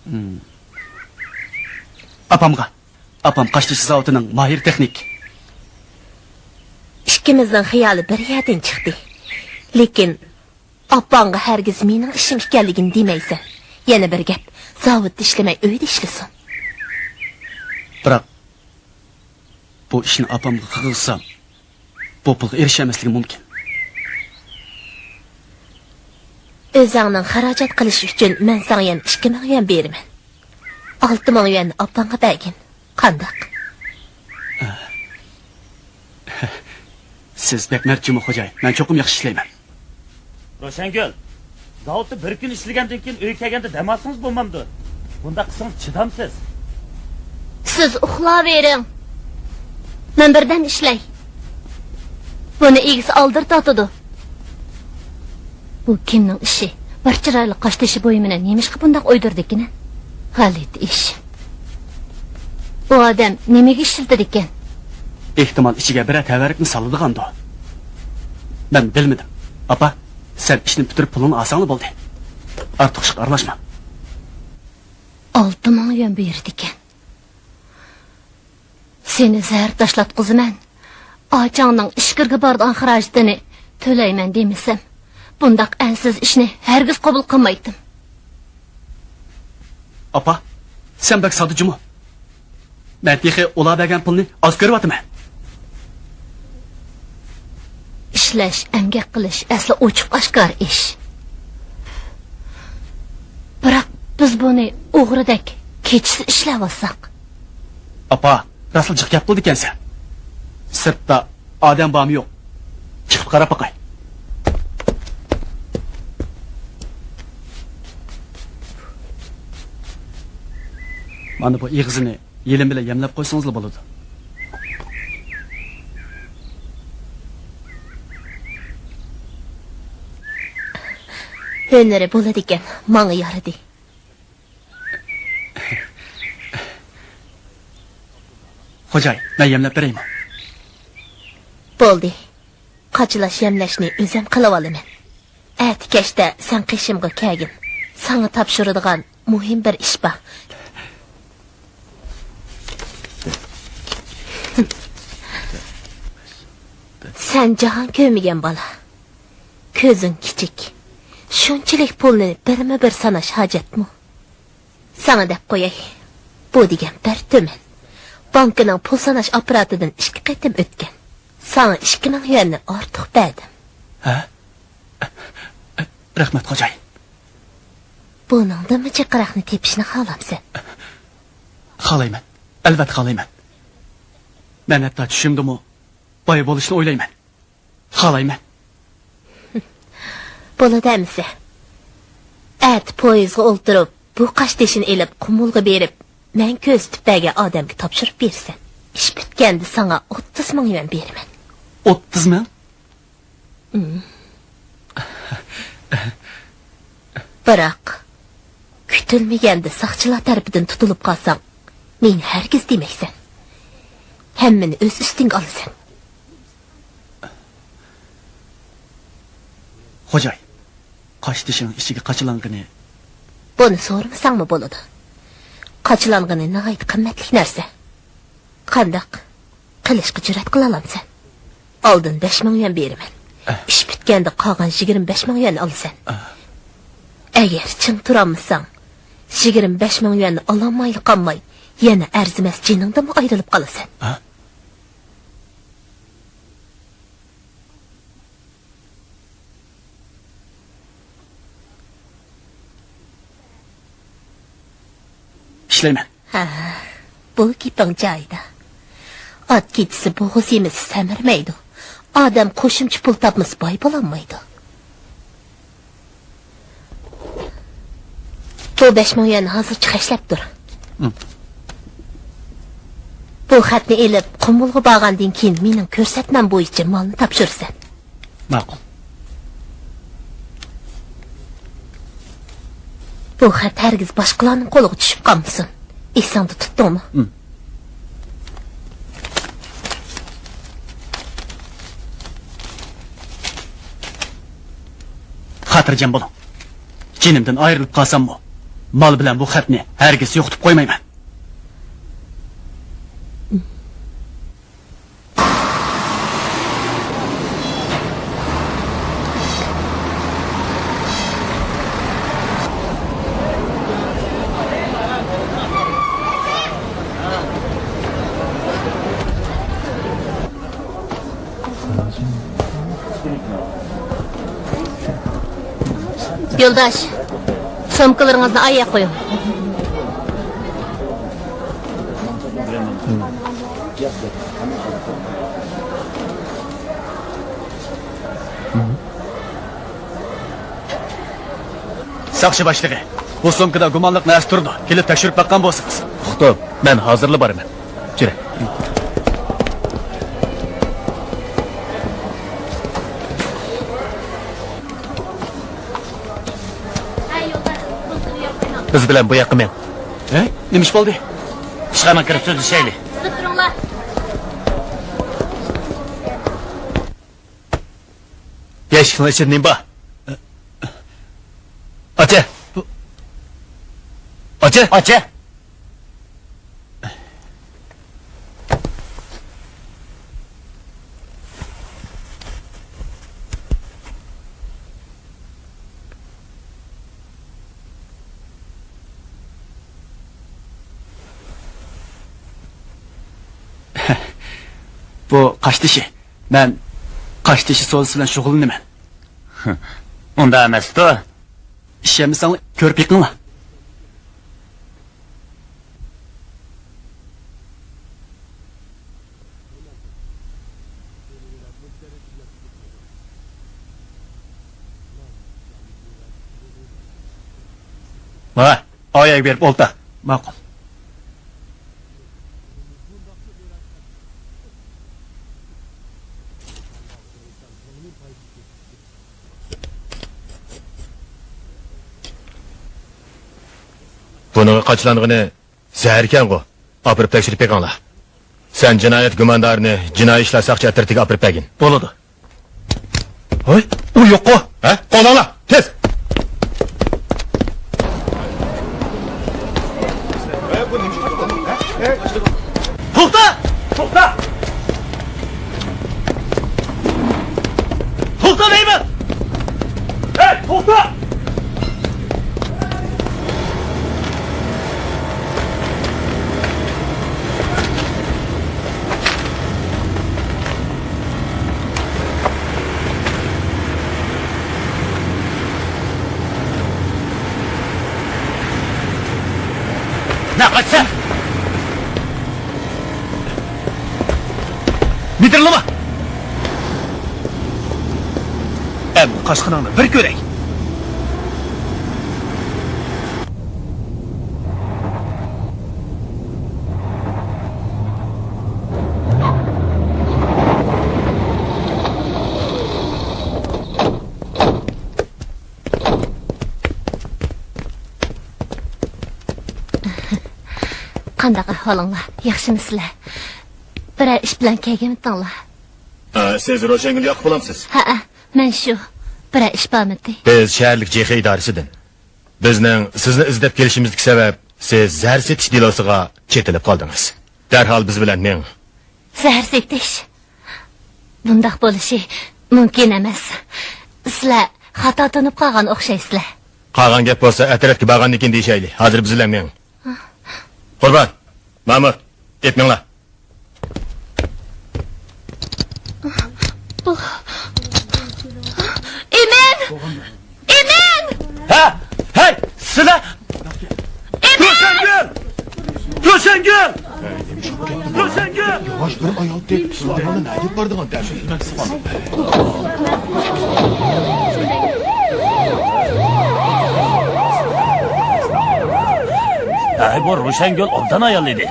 ھىم. ئاپامغا. ئاپام قاشتېشى زاۋۇتىنىڭ ماھىر تېخنىك. ئىككىمىزنىڭ خىيالى بىر يەردىن چىقتى. لېكىن ئاپاڭغا ھەرگىز مېنىڭ ئىشىم ئىكەنلىكىنى دېمەيسەن. يەنە بىر گەپ، زاۋۇتتا ئىشلىمەي ئۆيدە ئىشلىسۇن. بىراق، بۇ ئىشنى ئاپامغا قىلغۇزسام، بۇ پۇلغا ئېرىشەلمەسلىكى مۇمكىن. ئۆزۈڭنىڭ خىراجەت قىلىش ئۈچۈن مەن ساڭا يەنە ئىككى مىڭ يۈەن بېرىمەن. ئالتە مىڭ يۈەننى ئاپاڭغا بەرگىن. قانداق؟ سىز بەك مەرد جۇمۇ خوجايىن. مەن چوقۇم ياخشى ئىشلەيمەن. روشەنگۈل، زاۋۇتتا بىر كۈن ئىشلىگەندىن كېيىن ئۆيگە كەلگەندە دەم ئالسىڭىز بولمامدۇ؟ بۇنداق قىلسىڭىز چىدامسىز. سىز ئۇخلاۋېرىڭ. مەن بىردەم ئىشلەي. بۇنى ئىگىسى ئالدىرىتىۋاتىدۇ. بۇ كىمنىڭ ئىشى؟ بىر چىرايلىق قاشتېشى بويىمىنى نېمىشقا بۇنداق ئويدۇردىكىن؟ غەلىتە ئىش. ئۇ ئادەم نېمىگە ئىشلىتىدىكەن؟ ئېھتىمال ئىچىگە بىرەر تەۋەررۈكنى سالىدىغاندۇ؟ مەن بىلمىدىم. ئاپا، سەن ئىشنى پۈتتۈرۈپ پۇلۇڭنى ئالساڭلا بولدى. ئارتۇق ئىشقا ئارىلاشما. ئالتە مىڭ يۈەن بېرىدىكەن. سېنى زەھەر تاشلاتقۇزىمەن. ئاچاڭنىڭ ئىچكىرىگە بارىدىغان خىراجىتىنى تۆلەيمەن دېمىسەم، بۇنداق ئەنسىز ئىشنى ھەرگىز قوبۇل قىلمايتتىم. ئاپا، سەن بەك ساددا جۇمۇ. مەن تېخى ئۇلار بەرگەن پۇلنى ئاز كۆرۈۋاتىمەن. ئىشلەش، ئەمگەك قىلىش ئەسلى ئوچۇق ئاشكارا ئىش. بىراق بىز بۇنى ئوغرىدەك كېچىسى ئىشلەۋاتساق. ئاپا، راستلا جىق گەپ قىلىدىكەنسەن. سىرتتا ئادەم بارمۇ يوق؟ چىقىپ قاراپ باقاي. مانا بۇ ئېغىزىنى يېلىم بىلەن يەملەپ قويسىڭىزلا بولىدۇ. ھۈنىرى بولىدىكەن، ماڭا يارىدى. خوجاي، مەن يەملەپ بېرەيمۇ؟ بولدى. قاچىلاش يەملەشنى ئۆزۈم قىلىۋالىمەن. ئەتە كەچتە سەن قېشىمغا كەلگىن. ساڭا تاپشۇرىدىغان مۇھىم بىر ئىش بار. سەن جاھان كۆرمىگەن بالا. كۆزۈڭ كىچىك. شۇنچىلىك پۇلنى بىرمۇ بىر ساناش ھاجەتمۇ؟ ساڭا دەپ قوياي، بۇ دېگەن بىر تۈمەن. بانكىنىڭ پۇل ساناش ئاپپاراتىدىن ئىككى قېتىم ئۆتكەن. ساڭا ئىككى مىڭ يۈەننى ئارتۇق بەردىم. ھە؟ رەھمەت، خوجايىن. بۇنىڭدىنمۇ جىقراقنى تېپىشنى خالامسەن؟ خالايمەن. ئەلۋەتتە خالايمەن. مەن ھەتتا چۈشۈمدىمۇ باي بولۇشنى ئويلايمەن. خالايمەن. بولىدۇ ئەمىسە. ئەتە پويىزغا ئولتۇرۇپ، بۇ قاشتېشىنى ئېلىپ، قۇمۇلغا بېرىپ، مەن كۆرسىتىپ بەرگەن ئادەمگە تاپشۇرۇپ بېرىسەن. ئىش پۈتكەندە ساڭا ئوتتۇز مىڭ يۈەن بېرىمەن. ئوتتۇز مىڭ؟ ئىم. بىراق، كۈتۈلمىگەندە ساقچىلار تەرىپىدىن تۇتۇلۇپ قالساڭ، مېنى ھەرگىز دېمەيسەن. ھەممىنى ئۆز ئۈستۈڭگە ئالىسەن. خوجاي، قاشتېشىنىڭ ئىچىگە قاچىلانغىنى. بۇنى سورىمىساڭمۇ بولىدۇ. قاچىلانغىنى ناھايىتى قىممەتلىك نەرسە. قانداق؟ قىلىشقا جۈرئەت قىلالامسەن؟ ئالدىن بەش مىڭ يۈەن بېرىمەن. ئىش پۈتكەندە قالغان يىگىرمە بەش مىڭ يۈەننى ئالىسەن. ئەگەر چىڭ تۇرالمىساڭ، يىگىرمە بەش مىڭ يۈەننى ئالالمايلا قالماي، يەنە ئەرزىمەس جېنىڭدىنمۇ ئايرىلىپ قالىسەن. ئىشلەيمەن. ھە، بۇ گېپىڭ جايىدا. ئات كېچىسى بوغۇز يېمىسە سەمرىمەيدۇ. ئادەم قوشۇمچە پۇل تاپمىسا باي بولالمايدۇ. بۇ بەش مىڭ يۈەننى ھازىرچە خەجلەپ تۇر. ھىم. بۇ خەتنى ئېلىپ، قۇمۇلغا بارغاندىن كېيىن مېنىڭ كۆرسەتمەم بويىچە مالنى تاپشۇرىسەن. ماقۇل. بۇ خەت ھەرگىز باشقىلارنىڭ قولىغا چۈشۈپ قالمىسۇن. ئېسىڭدە تۇتتۇڭمۇ؟ ھىم. خاتىرجەم بولۇڭ. جېنىمدىن ئايرىلىپ قالساممۇ، مال بىلەن بۇ خەتنى ھەرگىز يوقىتىپ قويمايمەن. يولداش، سومكىلىرىڭىزنى ئاياغ قويۇڭ. ساقچى باشلىقى، بۇ سومكىدا گۇمانلىق نەرسە تۇرىدۇ. كېلىپ تەكشۈرۈپ باققان بولسىڭىز. ئۇقتۇم، مەن ھازىرلا بارىمەن. جۈرە. بىز بىلەن بۇ ياققا مېڭ. ھە؟ نېمە ئىش بولدى؟ ئىشخانىغا كىرىپ سۆزلىشەيلى. يە، ئىشىكنىڭ ئىچىدە نېمە بار؟ ئاچە! ئاچە! ئاچە! بۇ قاشتېشى. مەن قاشتېشى سودىسى بىلەن شۇغۇللىنىمەن. ئۇنداق ئەمەستۇ. ئىشەنمىسەڭلار، كۆرۈپ بېقىڭلار. ھە، ئايەگە بېرىپ ئولتۇر. ماقۇل. بۇنىڭغا قاچىلانغىنى زەھەركەنغۇ؟ ئاپىرىپ تەكشۈرۈپ بېقىڭلار. سەن جىنايەت گۇماندارىنى جىنايى ئىشلار ساقچى ئەترىتىگە ئاپىرىپ بەرگىن. بولىدۇ. ھوي، ئۇ يوققۇ. ھە؟ قولاڭلار، تېز! توختا! توختا! توختا دەيمەن! ھەي، توختا! نە قاچسا! مىدىرلىما! ئەمدى قاچقىنىڭنى بىر كۆرەي! قانداق ئەھۋالىڭلار؟ ياخشىمۇسىلەر؟ بىرەر ئىش بىلەن كەلگەنمىتىڭلار؟ ئە، سىز روشەنگۈل ياقۇپ بولامسىز؟ ھەئە، مەن شۇ. بىرەر ئىش بارمىتى؟ بىز شەھەرلىك جېخې ئىدارىسىدىن. بىزنىڭ سىزنى ئىزدەپ كېلىشىمىزدىكى سەۋەب، سىز زەھەر سېتىش دېلوسىغا چېتىلىپ قالدىڭىز. دەرھال بىز بىلەن مېڭىڭ. زەھەر سېتىش؟ بۇنداق بولۇشى مۇمكىن ئەمەس. سىلەر خاتا تونۇپ قالغان ئوخشايسىلەر. قالغان گەپ بولسا ئەترەتكە بارغاندىن كېيىن دېيىشەيلى. ھازىر بىز بىلەن مېڭىڭ. قۇربان، مامۇت، ئېلىپ مېڭىڭلار. ئىمىن! ئىمىن! ھە؟ ھەي، سىلەر! ئىمىن! روشەنگۈل! روشەنگۈل! روشەنگۈل! ياۋاش، بىر ئايال تېپىپ، شۇ ئايالنى نەگە ئېلىپ باردىڭ دەپ. ھەي، بۇ روشەنگۈل ئوبدان ئايال ئىدى.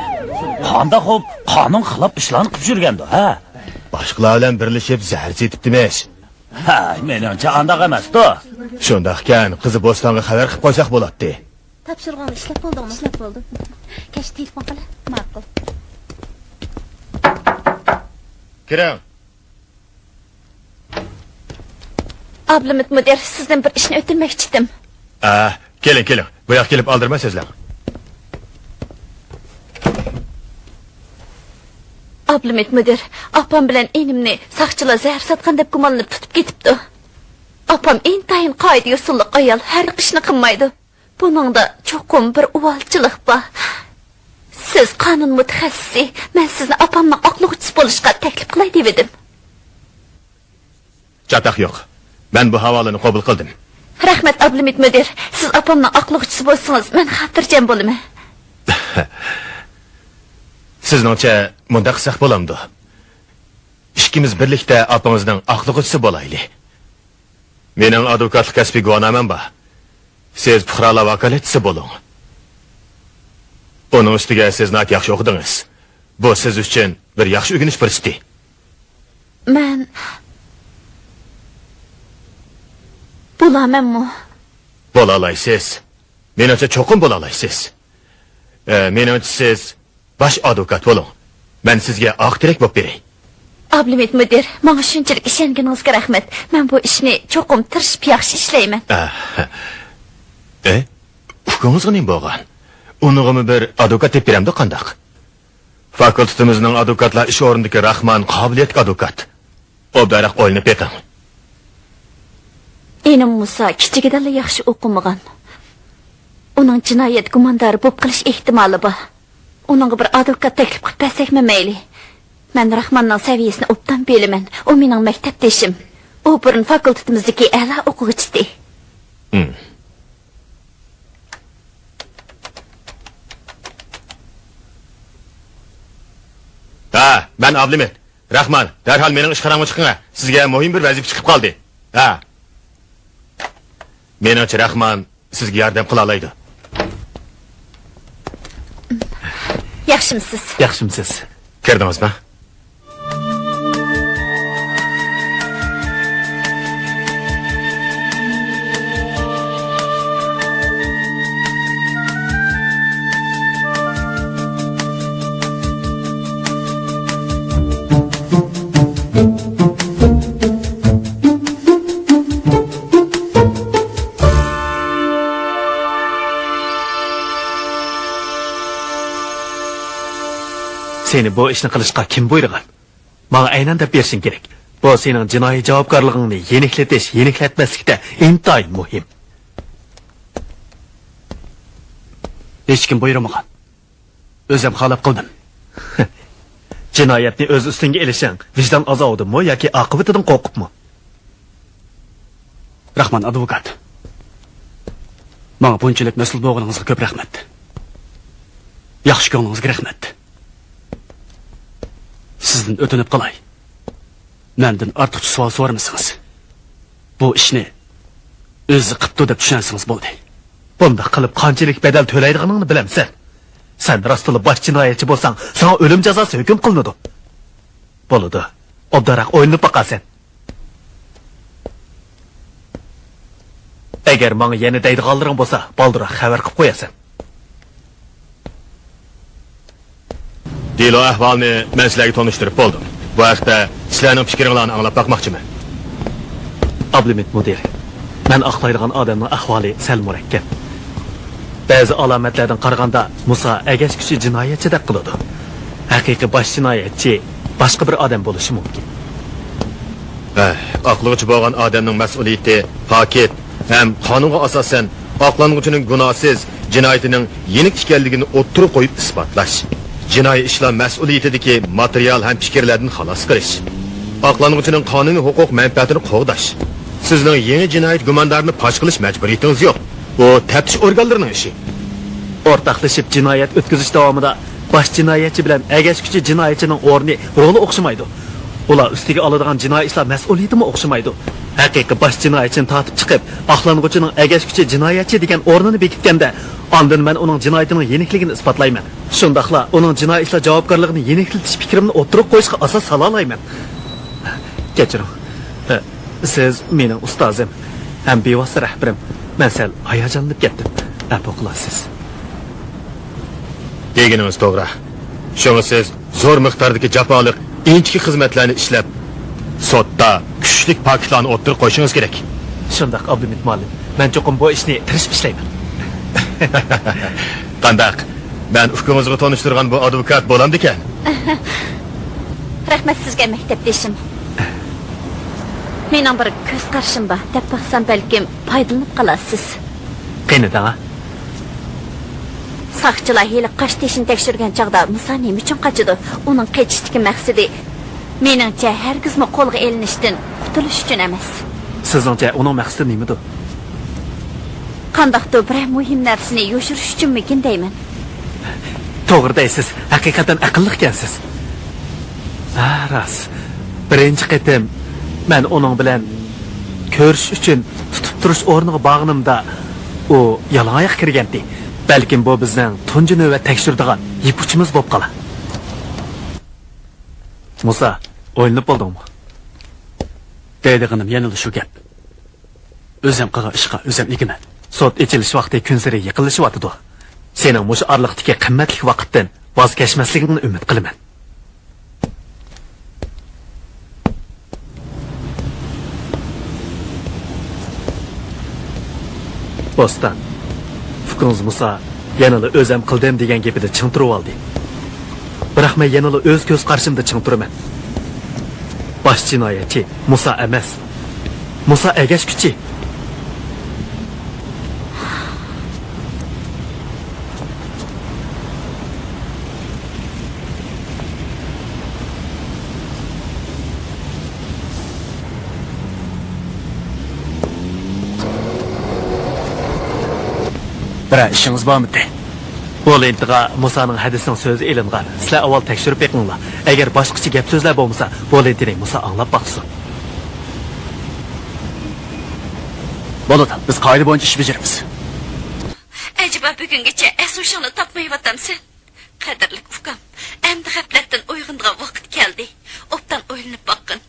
قانداق خوپ، قانۇن خىلاپ ئىشلارنى قىلىپ يۈرگەندۇ، ھە؟ باشقىلار بىلەن بىرلىشىپ زەھەر سېتىپتىمىش. ھە، مېنىڭچە ئانداق ئەمەستۇ. شۇنداقكەن، قىزى بوستانغا خەۋەر قىلىپ قويساق بولاتتى. تاپشۇرغاننى ئىشلەپ بولدۇڭمۇ؟ ئىشلەپ بولدۇم. كەچتە تېلېفون قىلە. ماقۇل. كىرىڭ. ئابلىمىت مۇدىر، سىزدىن بىر ئىشنى ئۆتۈنمەكچىدىم. ئە، كېلىڭ، كېلىڭ. بۇياققا كېلىپ ئالدىرىماي سۆزلەڭ. ئابلىمىت مۇدىر، ئاپام بىلەن ئىنىمنى ساقچىلار زەھەر ساتقان دەپ گۇمانلىنىپ تۇتۇپ كېتىپتۇ. ئاپام ئىنتايىن قائىدە-يوسۇنلۇق ئايال، ھەر ئىشنى قىلمايدۇ. بۇنىڭدا چوقۇم بىر ئۇۋالچىلىق بار. سىز قانۇن مۇتەخەسسىسى، مەن سىزنى ئاپامنىڭ ئاقلىغۇچىسى بولۇشقا تەكلىپ قىلاي دېۋىدىم. چاتاق يوق. مەن بۇ ھاۋالىنى قوبۇل قىلدىم. رەھمەت، ئابلىمىت مۇدىر. سىز ئاپامنىڭ ئاقلىغۇچىسى بولسىڭىز، مەن خاتىرجەم بولىمەن. سىزنىڭچە مۇنداق قىلساق بولامدۇ؟ ئىككىمىز بىرلىكتە ئاپىڭىزنىڭ ئاقلىغۇچىسى بولايلى. مېنىڭ ئادۋوكاتلىق كەسپىي گۇۋاھنامەم بار. سىز پۇقرالار ۋاكالەتچىسى بولۇڭ. ئۇنىڭ ئۈستىگە سىز ناھايىتى ياخشى ئوقۇدىڭىز. بۇ سىز ئۈچۈن بىر ياخشى ئۆگىنىش پۇرسىتى. مەن بولامەنمۇ؟ بولالايسىز. مېنىڭچە چوقۇم بولالايسىز. ئە، مېنىڭچە سىز باش ئادۋوكات بولۇڭ. مەن سىزگە ئاق تىرەك بولۇپ بېرەي. ئابلىمىت مۇدىر، ماڭا شۇنچىلىك ئىشەنگىنىڭىزگە رەھمەت. مەن بۇ ئىشنى چوقۇم تىرىشىپ ياخشى ئىشلەيمەن. ئە، ئە، ئۇكىڭىزغا نېمە بولغان؟ ئۇنىڭغىمۇ بىر ئادۋوكات تېپىپ بېرەمدۇ قانداق؟ فاكۇلتېتىمىزنىڭ ئادۋوكاتلار ئىش ئورنىدىكى راخمان قابىلىيەتلىك ئادۋوكات. ئوبدانراق ئويلىنىپ بېقىڭ. ئىنىم مۇسا كىچىكىدىنلا ياخشى ئوقۇمىغان. ئۇنىڭ جىنايەت گۇماندارى بولۇپ قېلىش ئېھتىمالى بار. ئۇنىڭغا بىر ئادۋوكات تەكلىپ قىلىپ بەرسەكمۇ مەيلى. مەن راخماننىڭ سەۋىيەسىنى ئوبدان بىلىمەن. ئۇ مېنىڭ مەكتەپدىشىم. ئۇ بۇرۇن فاكۇلتېتىمىزدىكى ئەلا ئوقۇغۇچى ئىدى. ھىم. ھە، مەن ئابلىمىت. راخمان، دەرھال مېنىڭ ئىشخانامغا چىقىڭ ھە. سىزگە مۇھىم بىر ۋەزىپە چىقىپ قالدى. ھە. مېنىڭچە راخمان سىزگە ياردەم قىلالايدۇ. ياخشىمسىز؟ ياخشىمسىز؟ كىردىڭىزمۇ؟ سېنى بۇ ئىشنى قىلىشقا كىم بۇيرۇغان؟ ماڭا ئەينەن دەپ بېرىشىڭ كېرەك. بۇ سېنىڭ جىنايى جاۋابكارلىقىڭنى يېنىكلىتىش، يېنىكلەتمەسلىكتە ئىنتايىن مۇھىم. ھېچكىم بۇيرۇمىغان. ئۆزۈم خالاپ قىلدىم. جىنايەتنى ئۆز ئۈستۈڭگە ئېلىشىڭ ۋىجدان ئازابىدىنمۇ ياكى ئاقىۋىتىدىن قورقۇپمۇ؟ راخمان ئادۋوكات، ماڭا بۇنچىلىك مەسئۇل بولغىنىڭىزغا كۆپ رەھمەت. ياخشى كۆڭلىڭىزگە رەھمەت. سىزدىن ئۆتۈنۈپ قالاي، مەندىن ئارتۇقچە سوئال سورىمىسىڭىز. بۇ ئىشنى ئۆزى قىپتۇ دەپ چۈشەنسىڭىز بولدى. بۇنداق قىلىپ قانچىلىك بەدەل تۆلەيدىغىنىڭنى بىلەمسەن؟ سەن راستلا باش جىنايەتچى بولساڭ، ساڭا ئۆلۈم جازاسى ھۆكۈم قىلىنىدۇ. بولىدۇ. ئوبدانراق ئويلىنىپ باقارسەن. ئەگەر ماڭا يەنە دەيدىغانلىرىڭ بولسا، بالدۇرراق خەۋەر قىلىپ قويارسەن. دېلو ئەھۋالىنى مەن سىلەرگە تونۇشتۇرۇپ بولدۇم. بۇ ھەقتە سىلەرنىڭ پىكرىڭلارنى ئاڭلاپ باقماقچىمەن. ئابلىمىت مۇدىر، مەن ئاقلايدىغان ئادەمنىڭ ئەھۋالى سەل مۇرەككەپ. بەزى ئالامەتلەردىن قارىغاندا، مۇسا ئەگەشكۈچى جىنايەتچىدەك قىلىدۇ. ھەقىقىي باش جىنايەتچى باشقا بىر ئادەم بولۇشى مۇمكىن. ھە، ئاقلىغۇچى بولغان ئادەمنىڭ مەسئۇلىيىتى پاكىت ھەم قانۇنغا ئاساسەن ئاقلانغۇچىنىڭ گۇناھسىز، جىنايىتىنىڭ يېنىك ئىكەنلىكىنى ئوتتۇرىغا قويۇپ ئىسپاتلاش، جىنايى ئىشلار مەسئۇلىيىتىدىكى ماتېرىيال ھەم پىكىرلەردىن خالاس قىلىش، ئاقلانغۇچىنىڭ قانۇنىي ھوقۇق مەنپەئەتىنى قوغداش. سىزنىڭ يېڭى جىنايەت گۇماندارىنى پاش قىلىش مەجبۇرىيىتىڭىز يوق. بۇ تەپتىش ئورگانلىرىنىڭ ئىشى. ئورتاقلىشىپ جىنايەت ئۆتكۈزۈش داۋامىدا باش جىنايەتچى بىلەن ئەگەشكۈچى جىنايەتچىنىڭ ئورنى، رولى ئوخشىمايدۇ. ئۇلار ئۈستىگە ئالىدىغان جىنايى ئىشلار مەسئۇلىيىتىمۇ ئوخشىمايدۇ. ھەقىقىي باش جىنايەتچىنى تارتىپ چىقىپ، ئاقلانغۇچىنىڭ ئەگەشكۈچى جىنايەتچى دېگەن ئورنىنى بېكىتكەندە، ئاندىن مەن ئۇنىڭ جىنايىتىنىڭ يېنىكلىكىنى ئىسپاتلايمەن. شۇنداقلا ئۇنىڭ جىنايى ئىشلار جاۋابكارلىقىنى يېنىكلىتىش پىكرىمنى ئوتتۇرىغا قويۇشقا ئاساس سالالايمەن. كەچۈرۈڭ. سىز مېنىڭ ئۇستازىم ھەم بىۋاسىتە رەھبىرىم. مەن سەل ھاياجانلىنىپ كەتتىم. ئەپۇ قىلارسىز. دېگىنىڭىز توغرا. شۇڭا سىز زور مىقداردىكى جاپالىق، ئىنچىكە خىزمەتلەرنى ئىشلەپ، سوتتا كۈچلۈك پاكىتلارنى ئوتتۇرىغا قويۇشىڭىز كېرەك. شۇنداق، ئابلىمىت مۇئەللىم. مەن چوقۇم بۇ ئىشنى تىرىشىپ ئىشلەيمەن. قانداق؟ مەن ئۇكىڭىزغا تونۇشتۇرغان بۇ ئادۋوكات بولامدىكەن؟ رەھمەت سىزگە، مەكتەپدىشىم. مېنىڭ بىر كۆز قارىشىم بار، دەپ باقسام، بەلكىم پايدىلىنىپ قالارسىز. قېنى دەڭە. ساقچىلار ھېلى قاچ تېشىنى تەكشۈرگەن چاغدا مۇسا نېمە ئۈچۈن قاچىدۇ؟ ئۇنىڭ قېچىشتىكى مەقسىتى، مېنىڭچە، ھەرگىزمۇ قولغا ئېلىنىشتىن قۇتۇلۇش ئۈچۈن ئەمەس. سىزنىڭچە ئۇنىڭ مەقسىتى نېمىدۇ؟ قانداقتۇر بىرەر مۇھىم نەرسىنى يوشۇرۇش ئۈچۈنمىكىن دەيمەن. توغرا دەيسىز، ھەقىقەتەن ئەقىللىقكەنسىز. ھە، راست. بىرىنچى قېتىم مەن ئۇنىڭ بىلەن كۆرۈشۈش ئۈچۈن تۇتۇپ تۇرۇش ئورنىغا بارغىنىمدا، ئۇ يالىڭاياق كىرگەنتى. بەلكىم بۇ بىزنىڭ تۇنجى نۆۋەت تەكشۈرىدىغان يىپ ئۇچىمىز بولۇپ قالار. مۇسا، ئويلىنىپ بولدۇڭمۇ؟ دەيدىغىنىم يەنىلا شۇ گەپ. ئۆزەم قىلغان ئىشقا ئۆزەم ئىگىمەن. سوت ئېچىلىش ۋاقتى كۈنسېرى يېقىنلىشىۋاتىدۇ. سېنىڭ مۇشۇ ئارىلىقتىكى قىممەتلىك ۋاقىتتىن ۋاز كەچمەسلىكىڭنى ئۈمىد قىلىمەن. بوستان، ئۇكىڭىز مۇسا يەنىلا ئۆزەم قىلدىم دېگەن گېپىدە چىڭ تۇرۇۋالدى. بىراق مەن يەنىلا ئۆز كۆز قارىشىمدا چىڭ تۇرىمەن. باش جىنايەتچى مۇسا ئەمەس. مۇسا ئەگەشكۈچى. بىرەر ئىشىڭىز بارمىدى؟ بۇ لېنتىغا مۇسانىڭ ھەدىسىنىڭ سۆزى ئېلىنغان. سىلەر ئاۋۋال تەكشۈرۈپ بېقىڭلار. ئەگەر باشقىچە گەپ سۆزلەر بولمىسا، بۇ لېنتىنى مۇسا ئاڭلاپ باقسۇن. بولىدۇ، بىز قائىدە بويىچە ئىش بېجىرىمىز. ئەجەبا بۈگۈنگىچە ئەس-ھوشۇڭنى تاپمايۋاتامسەن؟ قەدىرلىك ئۇكام، ئەمدى غەپلەتتىن ئويغىنىدىغان ۋاقىت كەلدى. ئوبدان ئويلىنىپ باققىن.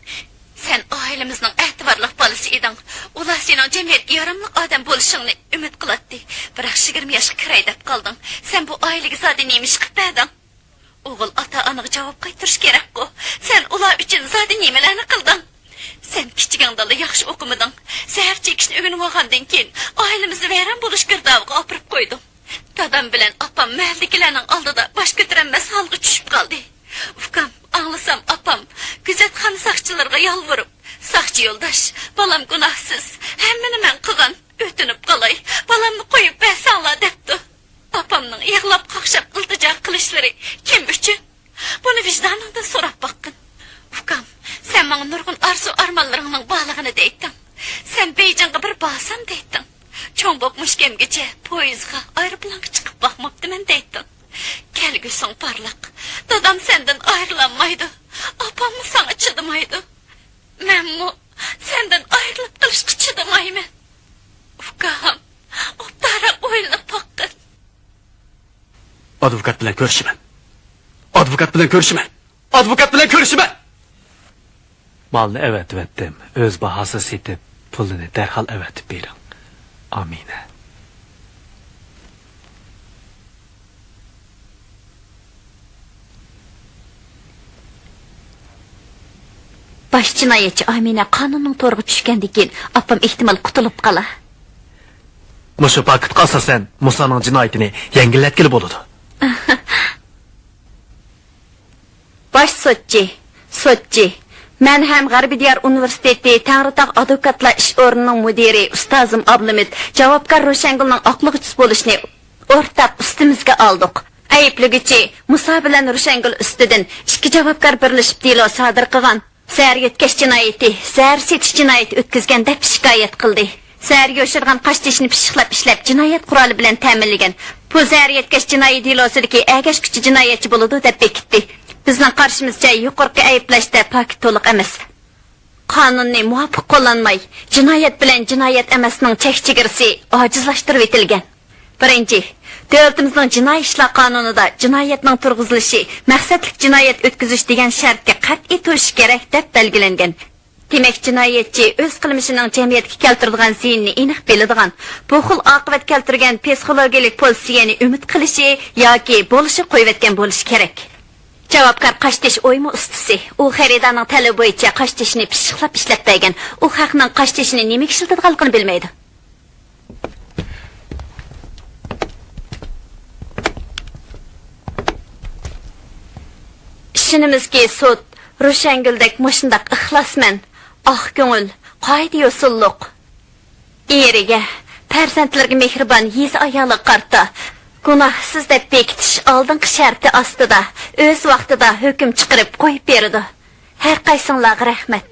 سەن ئائىلىمىزنىڭ ئەتىۋارلىق بالىسى ئىدىڭ. ئۇلار سېنىڭ جەمئىيەتكە ياراملىق ئادەم بولۇشۇڭنى ئۈمىد قىلاتتى. بىراق يىگىرمە ياشقا كىراي دەپ قالدىڭ. سەن بۇ ئائىلىگە زادى نېمە ئىش قىلىپ بەردىڭ؟ ئوغۇل ئاتا-ئانىغا جاۋاب قايتۇرۇش كېرەكقۇ. سەن ئۇلار ئۈچۈن زادى نېمىلەرنى قىلدىڭ؟ سەن كىچىكىڭدىلا ياخشى ئوقۇمىدىڭ. زەھەر چېكىشنى ئۆگىنىۋالغاندىن كېيىن، ئائىلىمىزنى ۋەيران بولۇش گىردابىغا ئاپىرىپ قويدۇڭ. دادام بىلەن ئاپام مەھەللىدىكىلەرنىڭ ئالدىدا باش كۆتۈرەلمەس ھالغا چۈشۈپ قالدى. ئۇكام، ئاڭلىسام ئاپام گۆزەتخانا ساقچىلىرىغا يالۋۇرۇپ، «ساقچى يولداش، بالام گۇناھسىز، ھەممىنى مەن قىلغان، ئۆتۈنۈپ قالاي، بالامنى قويۇپ بەرسەڭلار» دەپتۇ. ئاپامنىڭ يىغلاپ قاقشاپ ئىلتىجا قىلىشلىرى كىم ئۈچۈن؟ بۇنى ۋىجدانىڭدىن سوراپ باققىن. ئۇكام، سەن ماڭا نۇرغۇن ئارزۇ-ئارمانلىرىڭنىڭ بارلىقىنى دەيتتىڭ. سەن بېيجىڭغا بىر بارسام دەيتتىڭ. چوڭ بولۇپ مۇشۇ كەمگىچە پويىزغا، ئايروپىلانغا چىقىپ باقماپتىمەن دەيتتىڭ. كەلگۈسىڭ پارلاق. دادام سەندىن ئايرىلالمايدۇ. ئاپاممۇ ساڭا چىدىمايدۇ. مەنمۇ سەندىن ئايرىلىپ قېلىشقا چىدىمايمەن. ئۇكام، ئوبدانراق ئويلىنىپ باققىن. ئادۋوكات بىلەن كۆرۈشىمەن. ئادۋوكات بىلەن كۆرۈشىمەن. ئادۋوكات بىلەن كۆرۈشىمەن. مالنى ئەۋەتىۋەتتىم. ئۆز باھاسىدا سېتىپ، پۇلىنى دەرھال ئەۋەتىپ بېرىڭ. ئامىنە. باش جىنايەتچى ئامىنە قانۇننىڭ تورىغا چۈشكەندىن كېيىن، ئاپام ئېھتىمال قۇتۇلۇپ قالا. مۇشۇ پاكىتقا ئاساسەن، مۇسانىڭ جىنايىتىنى يەڭگىللەتكىلى بولىدۇ. باش سوتچى، سوتچى، مەن ھەم غەربىي دىيار ئۇنىۋېرسىتېتى تەڭرىتاغ ئادۋوكاتلار ئىش ئورنىنىڭ مۇدىرى ئۇستازىم ئابلىمىت جاۋابكار روشەنگۈلنىڭ ئاقلىغۇچىسى بولۇشنى ئورتاق ئۈستىمىزگە ئالدۇق. ئەيىبلىگۈچى مۇسا بىلەن روشەنگۈل ئۈستىدىن ئىككى جاۋابكار بىرلىشىپ دېلو سادىر قىلغان. زەھەر يۆتكەش جىنايىتى، زەھەر سېتىش جىنايىتى ئۆتكۈزگەن دەپ شىكايەت قىلدى. زەھەر يوشۇرغان قاشتېشىنى پىششىقلاپ ئىشلەپ، جىنايەت قورالى بىلەن تەمىنلىگەن. بۇ زەھەر يۆتكەش جىنايى دېلوسىدىكى ئەگەشكۈچى جىنايەتچى بولىدۇ دەپ بېكىتتى. بىزنىڭ قارىشىمىزچە، يۇقىرىقى ئەيىبلەشتە پاكىت تولۇق ئەمەس. قانۇننى مۇۋاپىق قوللانماي، جىنايەت بىلەن جىنايەت ئەمەسنىڭ چەك چېگرىسى ئاجىزلاشتۇرۇۋېتىلگەن. بىرىنچى، دۆلىتىمىزنىڭ جىنايى ئىشلار قانۇنىدا جىنايەتنىڭ تۇرغۇزۇلۇشى مەقسەتلىك جىنايەت ئۆتكۈزۈش دېگەن شەرتكە قەتئىي توشۇش كېرەك دەپ بەلگىلەنگەن. دېمەك، جىنايەتچى ئۆز قىلمىشىنىڭ جەمئىيەتكە كەلتۈرىدىغان زىيىنىنى ئېنىق بىلىدىغان، بۇ خىل ئاقىۋەت كەلتۈرگەن پسىخولوگىيەلىك پوزىتسىيەنى ئۈمىد قىلىشى ياكى بولۇشى قويۇۋەتكەن بولۇشى كېرەك. جاۋابكار قاشتېشى ئويما ئۇستىسى. ئۇ خېرىدارنىڭ تەلىپى بويىچە قاشتېشىنى پىششىقلاپ ئىشلەپ بەرگەن. ئۇ خەقنىڭ قاشتېشىنى نېمىگە ئىشلىتىدىغانلىقىنى بىلمەيدۇ. ئىشىنىمىزكى، سوت روشەنگۈلدەك مۇشۇنداق ئىخلاسمەن، ئاق كۆڭۈل، قائىدە-يوسۇنلۇق. ئېرىگە، پەرزەنتلىرىگە مېھرىبان يېزا ئايالىغا قارىتا، گۇناھسىز دەپ بېكىتىش ئالدىنقى شەرتى ئاستىدا، ئۆز ۋاقتىدا ھۆكۈم چىقىرىپ قويۇپ بېرىدۇ. ھەر قايسىڭلارغا رەھمەت.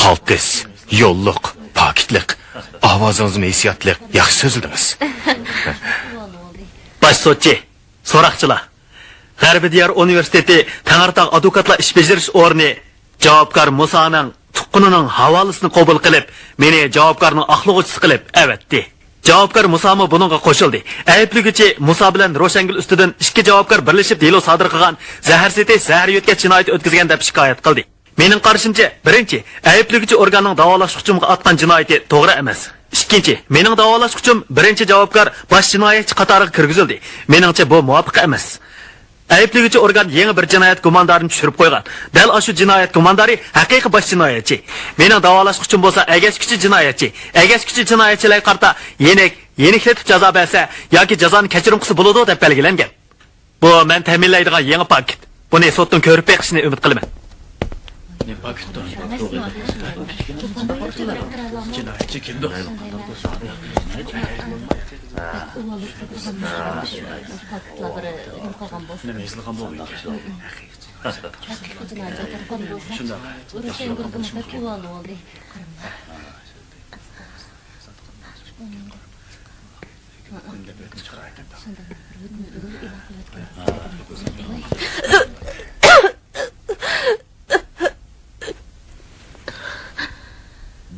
قالتىس، يوللۇق، پاكىتلىق، ئاۋازىڭىزمۇ ھېسسىياتلىق، ياخشى سۆزلىدىڭىز. باش سوتچى، سوراقچىلار. غەربىي دىيار ئۇنىۋېرسىتېتى تەڭرىتاغ ئادۋوكاتلار ئىش بېجىرىش ئورنى جاۋابكار مۇسانىڭ تۇغقىنىنىڭ ھاۋالىسىنى قوبۇل قىلىپ، مېنى جاۋابكارنىڭ ئاقلىغۇچىسى قىلىپ ئەۋەتتى. جاۋابكار مۇسامۇ بۇنىڭغا قوشۇلدى. ئەيىبلىگۈچى مۇسا بىلەن روشەنگۈل ئۈستىدىن ئىككى جاۋابكار بىرلىشىپ دېلو سادىر قىلغان، زەھەر سېتىش، زەھەر يۆتكەش جىنايىتى ئۆتكۈزگەن دەپ شىكايەت قىلدى. مېنىڭ قارىشىمچە، بىرىنچى، ئەيىبلىگۈچى ئورگاننىڭ داۋالاشقۇچۇمغا ئاتقان جىنايىتى توغرا ئەمەس. ئىككىنچى، مېنىڭ داۋالاشقۇچۇم بىرىنچى جاۋابكار باش جىنايەتچى قاتارىغا كىرگۈزۈلدى. مېنىڭچە، بۇ مۇۋاپىق ئەمەس. ئەيىبلىگۈچى ئورگان يېڭى بىر جىنايەت گۇماندارىنى چۈشۈرۈپ قويغان. دەل ئاشۇ جىنايەت گۇماندارى ھەقىقىي باش جىنايەتچى. مېنىڭ داۋالاشقۇچۇم بولسا ئەگەشكۈچى جىنايەتچى. ئەگەشكۈچى جىنايەتچىلەرگە قارىتا يېنىك، يېنىكلىتىپ جازا بەرسە ياكى جازانى كەچۈرۈم قىلسا بولىدۇ دەپ بەلگىلەنگەن. بۇ مەن تەمىنلەيدىغان يېڭى پاكىت. بۇنى سوتتىن كۆرۈپ بېقىشنى ئۈمىد قىلىمەن.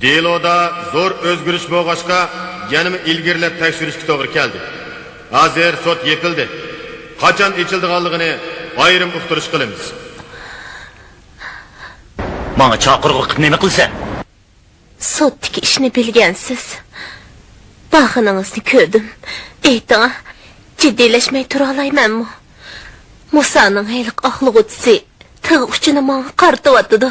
دېلودا زور ئۆزگىرىش بولغاچقا، يەنىمۇ ئىلگىرىلەپ تەكشۈرۈشكە توغرا كەلدى. ھازىر سوت يېپىلدى. قاچان ئېچىلىدىغانلىقىنى ئايرىم ئۇقتۇرۇش قىلىمىز. ماڭا چاقىرغۇ قىلىپ نېمە قىلىسەن؟ سوتتىكى ئىشنى بىلگەنسىز. بارغىنىڭىزنى كۆردۈم. ئېيتىڭا، جىددىيلەشمەي تۇرالايمەنمۇ؟ مۇسانىڭ ھېلىقى ئاقلىغۇچىسى تىغ ئۇچىنى ماڭا قارىتىۋاتىدۇ.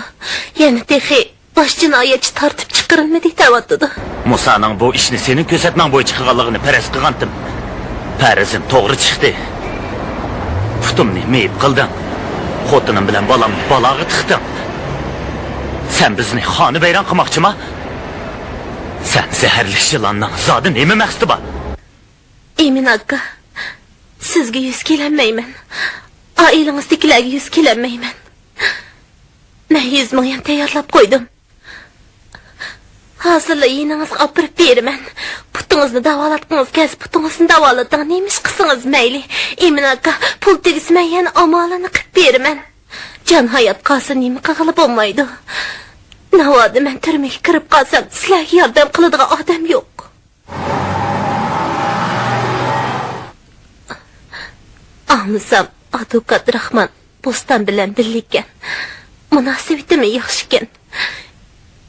يەنە تېخى باش جىنايەتچى تارتىپ چىقىرىلمىدى دەۋاتىدۇ. مۇسانىڭ بۇ ئىشنى سېنىڭ كۆرسەتمەڭ بويىچە قىلغانلىقىنى پەرەز قىلغانتىم. پەرىزىم توغرا چىقتى. پۇتۇمنى مېيىپ قىلدىڭ. خوتۇنۇم بىلەن بالامنى بالاغا تىقتىڭ. سەن بىزنى خانىۋەيران قىلماقچىما؟ سەن زەھەرلىك يىلاننىڭ زادى نېمە مەقسىتى بار؟ ئىمىن ئاكا، سىزگە يۈز كېلەلمەيمەن. ئائىلىڭىزدىكىلەرگە يۈز كېلەلمەيمەن. مەن يۈز مىڭ يۈەن تەييارلاپ قويدۇم. ھازىرلا يېنىڭىزغا ئاپىرىپ بېرىمەن. پۇتىڭىزنى داۋالاتقۇڭىز كەلسە، پۇتىڭىزنى داۋالىتىڭ. نېمە ئىش قىلسىڭىز مەيلى. ئىمىن ئاكا، پۇل تۈگىسە مەن يەنە ئامالىنى قىلىپ بېرىمەن. جان ھايات قالسا نېمە قىلغىلى بولمايدۇ. ناۋادا مەن تۈرمىگە كىرىپ قالسام، سىلەرگە ياردەم قىلىدىغان ئادەم يوق. ئاڭلىسام، ئادۋوكات راخمان بوستان بىلەن بىللىكەن. مۇناسىۋىتىمۇ ياخشىكەن.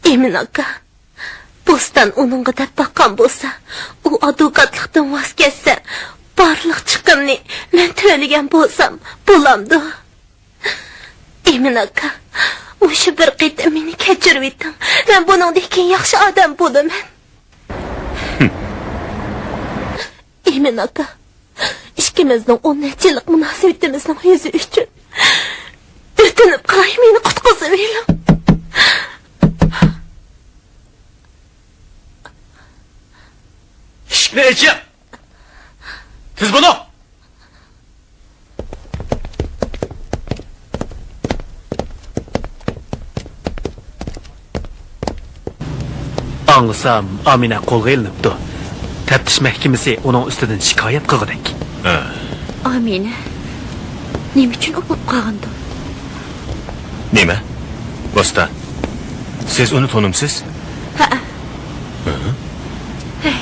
ئىمىن ئاكا، بوستان ئۇنىڭغا دەپ باققان بولسا، ئۇ ئادۋوكاتلىقتىن ۋاز كەچسە، بارلىق چىقىمنى مەن تۆلىگەن بولسام بولامدۇ؟ ئىمىن ئاكا، مۇشۇ بىر قېتىم مېنى كەچۈرۈۋېتىڭ. مەن بۇنىڭدىن كېيىن ياخشى ئادەم بولىمەن. ئىمىن ئاكا، ئىككىمىزنىڭ ئون نەچچە يىللىق مۇناسىۋىتىمىزنىڭ يۈزى ئۈچۈن ئۆتۈنۈپ قالاي، مېنى قۇتقۇزۇۋېلىڭ. ئىشىكنى ئېچىڭ! تېز بولۇڭ! ئاڭلىسام، ئامىنە قولغا ئېلىنىپتۇ. تەپتىش مەھكىمىسى ئۇنىڭ ئۈستىدىن شىكايەت قىلغۇدەك. ھە. ئامىنە نېمە ئۈچۈن ئوقۇپ قالغاندۇ؟ نېمە؟ بوستان، سىز ئۇنى تونۇمسىز؟ ھەئە. ھە؟ ھەي.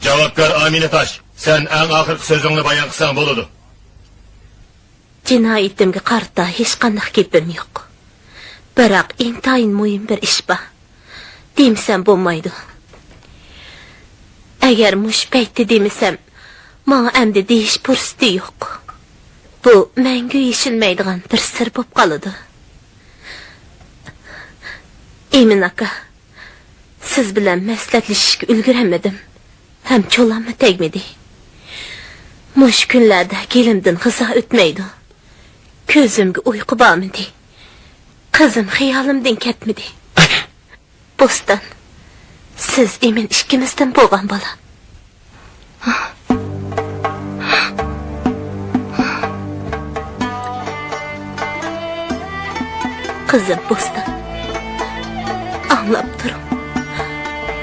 جاۋابكار ئامىنە تاش، سەن ئەڭ ئاخىرقى سۆزۈڭنى بايان قىلساڭ بولىدۇ. جىنايىتىمگە قارىتا ھېچقانداق گېپىم يوق. بىراق ئىنتايىن مۇھىم بىر ئىش بار. دېمىسەم بولمايدۇ. ئەگەر مۇشۇ پەيتتە دېمىسەم، ماڭا ئەمدى دېيىش پۇرسىتى يوق. بۇ مەڭگۈ يېشىلمەيدىغان بىر سىر بولۇپ قالىدۇ. ئىمىن ئاكا، سىز بىلەن مەسلىھەتلىشىشكە ئۈلگۈرەلمىدىم. ھەم چولاممۇ تەگمىدى. مۇشۇ كۈنلەردە گېلىمدىن غىزا ئۆتمەيدۇ. كۆزۈمگە ئۇيقۇ بارمىدى. قىزىم خىيالىمدىن كەتمىدى. بوستان، سىز ئىمىن ئىككىمىزدىن بولغان بالا. قىزىم بوستان، ئاڭلاپ تۇرۇڭ.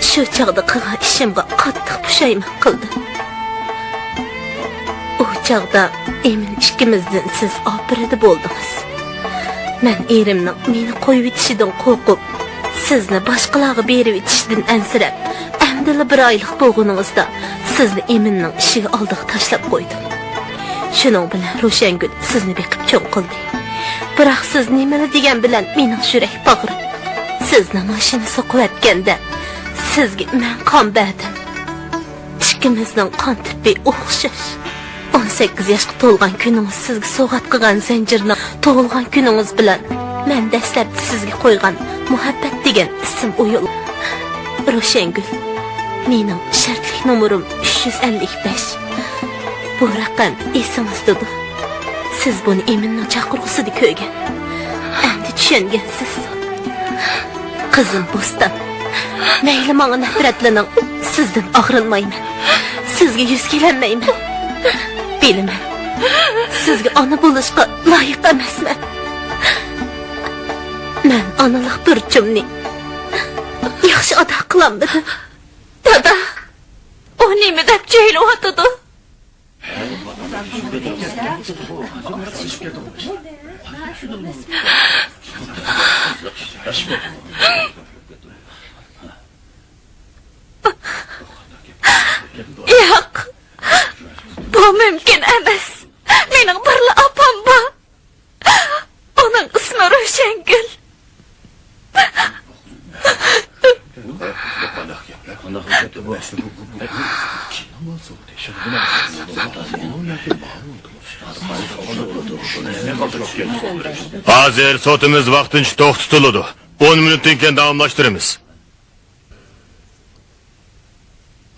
شۇ چاغدا قىلغان ئىشىمغا قاتتىق پۇشايمان قىلدىم. ئۇ چاغدا ئىمىن ئىككىمىزدىن سىز ئاپىرىدە بولدىڭىز. مەن ئېرىمنىڭ مېنى قويۇۋېتىشىدىن قورقۇپ، سىزنى باشقىلارغا بېرىۋېتىشىدىن ئەنسىرەپ، ئەمدىلا بىر ئايلىق بولغىنىڭىزدا سىزنى ئىمىننىڭ ئىشىكى ئالدىغا تاشلاپ قويدۇم. شۇنىڭ بىلەن روشەنگۈل سىزنى بېقىپ چوڭ قىلدى. بىراق سىز نېمىلا دېگەن بىلەن مېنىڭ يۈرەك باغرىم سىزنى ماشىنا سوقۇۋەتكەندە، سىزگە مەن قان بەردىم. ئىككىمىزنىڭ قان تىپى ئوخشاش. ئون سەككىز ياشقا تولغان كۈنىڭىز سىزگە سوۋغات قىلغان زەنجىرنىڭ تۇغۇلغان كۈنىڭىز بىلەن مەن دەسلەپتە سىزگە قويغان مۇھەببەت دېگەن ئىسىم ئويۇلغان. روشەنگۈل، مېنىڭ شەرتلىك نومۇرۇم ئۈچ يۈز ئەللىك بەش. بۇ رەقەم ئېسىڭىزدىدۇ. سىز بۇنى ئىمىننىڭ چاقىرغۇسىدا كۆرگەن. ئەمدى چۈشەنگەنسىز. قىزىم بوستان، مەيلى ماڭا نەپرەتلىنىڭ، سىزدىن ئاغرىنمايمەن. سىزگە يۈز كېلەلمەيمەن. بىلىمەن، سىزگە ئانا بولۇشقا لايىق ئەمەسمەن. مەن ئانىلىق بۇرچۇمنى ياخشى ئادا قىلالمىدىم. دادا، ئۇ نېمە دەپ جۆيلۈۋاتىدۇ؟ ياق، بۇ مۇمكىن ئەمەس. مېنىڭ بىرلا ئاپام بار. ئۇنىڭ ئىسمى روشەنگۈل. ھازىر سوتىمىز ۋاقتىنچە توختىتىلىدۇ. ئون مىنۇتتىن كېيىن داۋاملاشتۇرىمىز.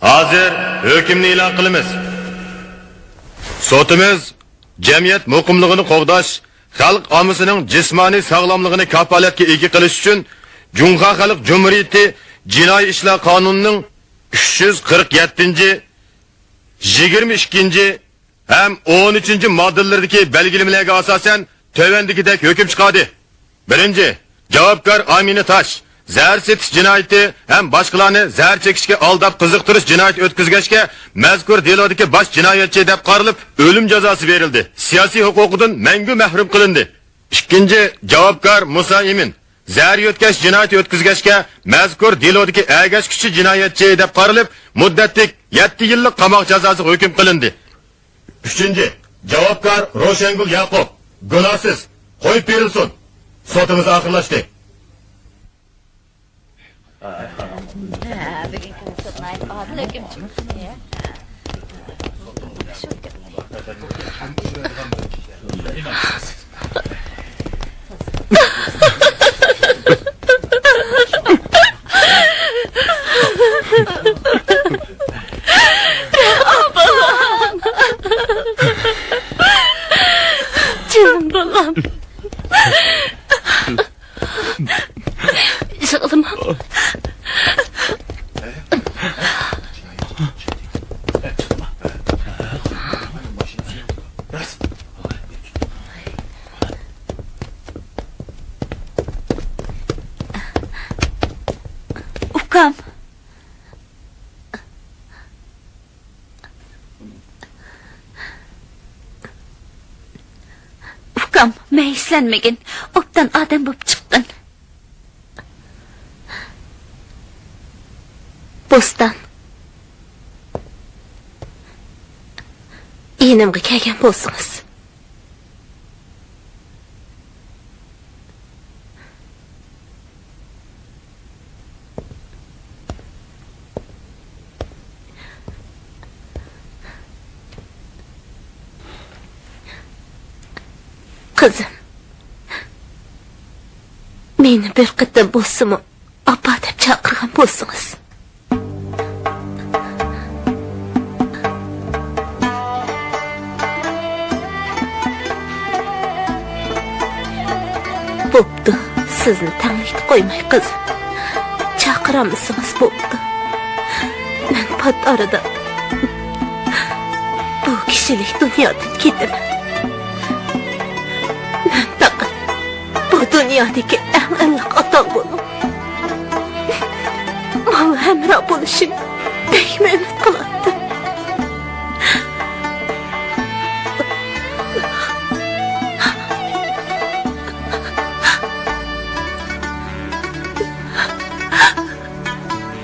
ھازىر ھۆكۈمنى ئېلان قىلىمىز. سوتىمىز جەمئىيەت مۇقىملىقىنى قوغداش، خەلق ئاممىسىنىڭ جىسمانىي ساغلاملىقىنى كاپالەتكە ئىگە قىلىش ئۈچۈن جۇڭخۇا خەلق جۇمھۇرىيىتى جىنايى ئىشلار قانۇنىنىڭ ئۈچ يۈز قىرىق يەتتىنچى، يىگىرمە ئىككىنچى ھەم ئون ئۈچىنچى ماددىلىرىدىكى بەلگىلىمىلەرگە ئاساسەن تۆۋەندىكىدەك ھۆكۈم چىقاردى. بىرىنچى، جاۋابكار ئامىنە تاش زەھەر سېتىش جىنايىتى ھەم باشقىلارنى زەھەر چېكىشكە ئالداپ قىزىقتۇرۇش جىنايىتى ئۆتكۈزگەچكە، مەزكۇر دېلودىكى باش جىنايەتچى دەپ قارىلىپ، ئۆلۈم جازاسى بېرىلدى، سىياسىي ھوقۇقىدىن مەڭگۈ مەھرۇم قىلىندى. ئىككىنچى، جاۋابكار مۇسا ئىمىن زەھەر يۆتكەش جىنايىتى ئۆتكۈزگەچكە، مەزكۇر دېلودىكى ئەگەشكۈچى جىنايەتچى دەپ قارىلىپ، مۇددەتلىك يەتتە يىللىق قاماق جازاسىغا ھۆكۈم قىلىندى. ئۈچىنچى، جاۋابكار روشەنگۈل ياقۇپ گۇناھسىز قويۇپ بېرىلسۇن. سوتىمىز ئاخىرلاشتى. بۈگۈنكى سوت ناھايىتى ئادىل ھۆكۈم چىقتى. جېنىم بالام. يىغلىما. ئۇكام. ئۇكام، مەيۈسلەنمىگىن. ئوبدان ئادەم بولۇپ چىققىن. بوستان. يېنىمغا كەلگەن بولسىڭىز. قىزىم، مېنى بىر قېتىم بولسىمۇ ئاپا دەپ چاقىرغان بولسىڭىز. بوپتۇ، سىزنى تەڭلىكتە قويماي، قىزىم. چاقىرالمىسىڭىز بوپتۇ. مەن پات ئارىدا بۇ كىشىلىك دۇنيادىن كېتىمەن. مەن پەقەت بۇ دۇنيادىكى ئەڭ ئىللىق ئاتاڭ بولۇڭ. ماڭا ھەمراھ بولۇشىنى بەكمۇ ئۈمىد قىلاتتىم.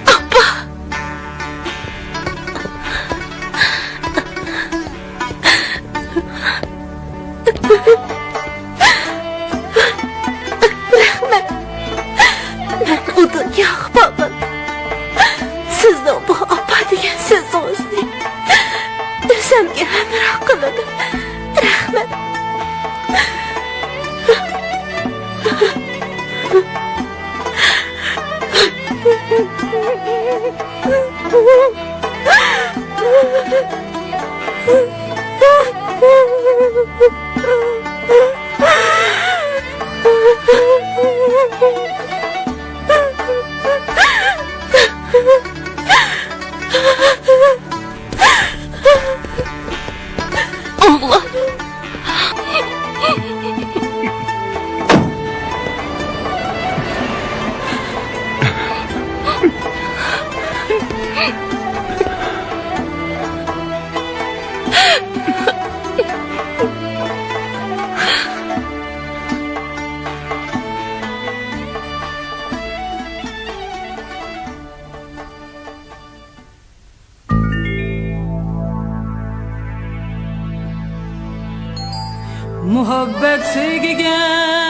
ئاپا! رەھمەت. مەن ئۇ دۇنياغا بارغان. سىزنىڭ بۇ ئاپا دېگەن سۆز مۇھەببەت سۆيگۈگە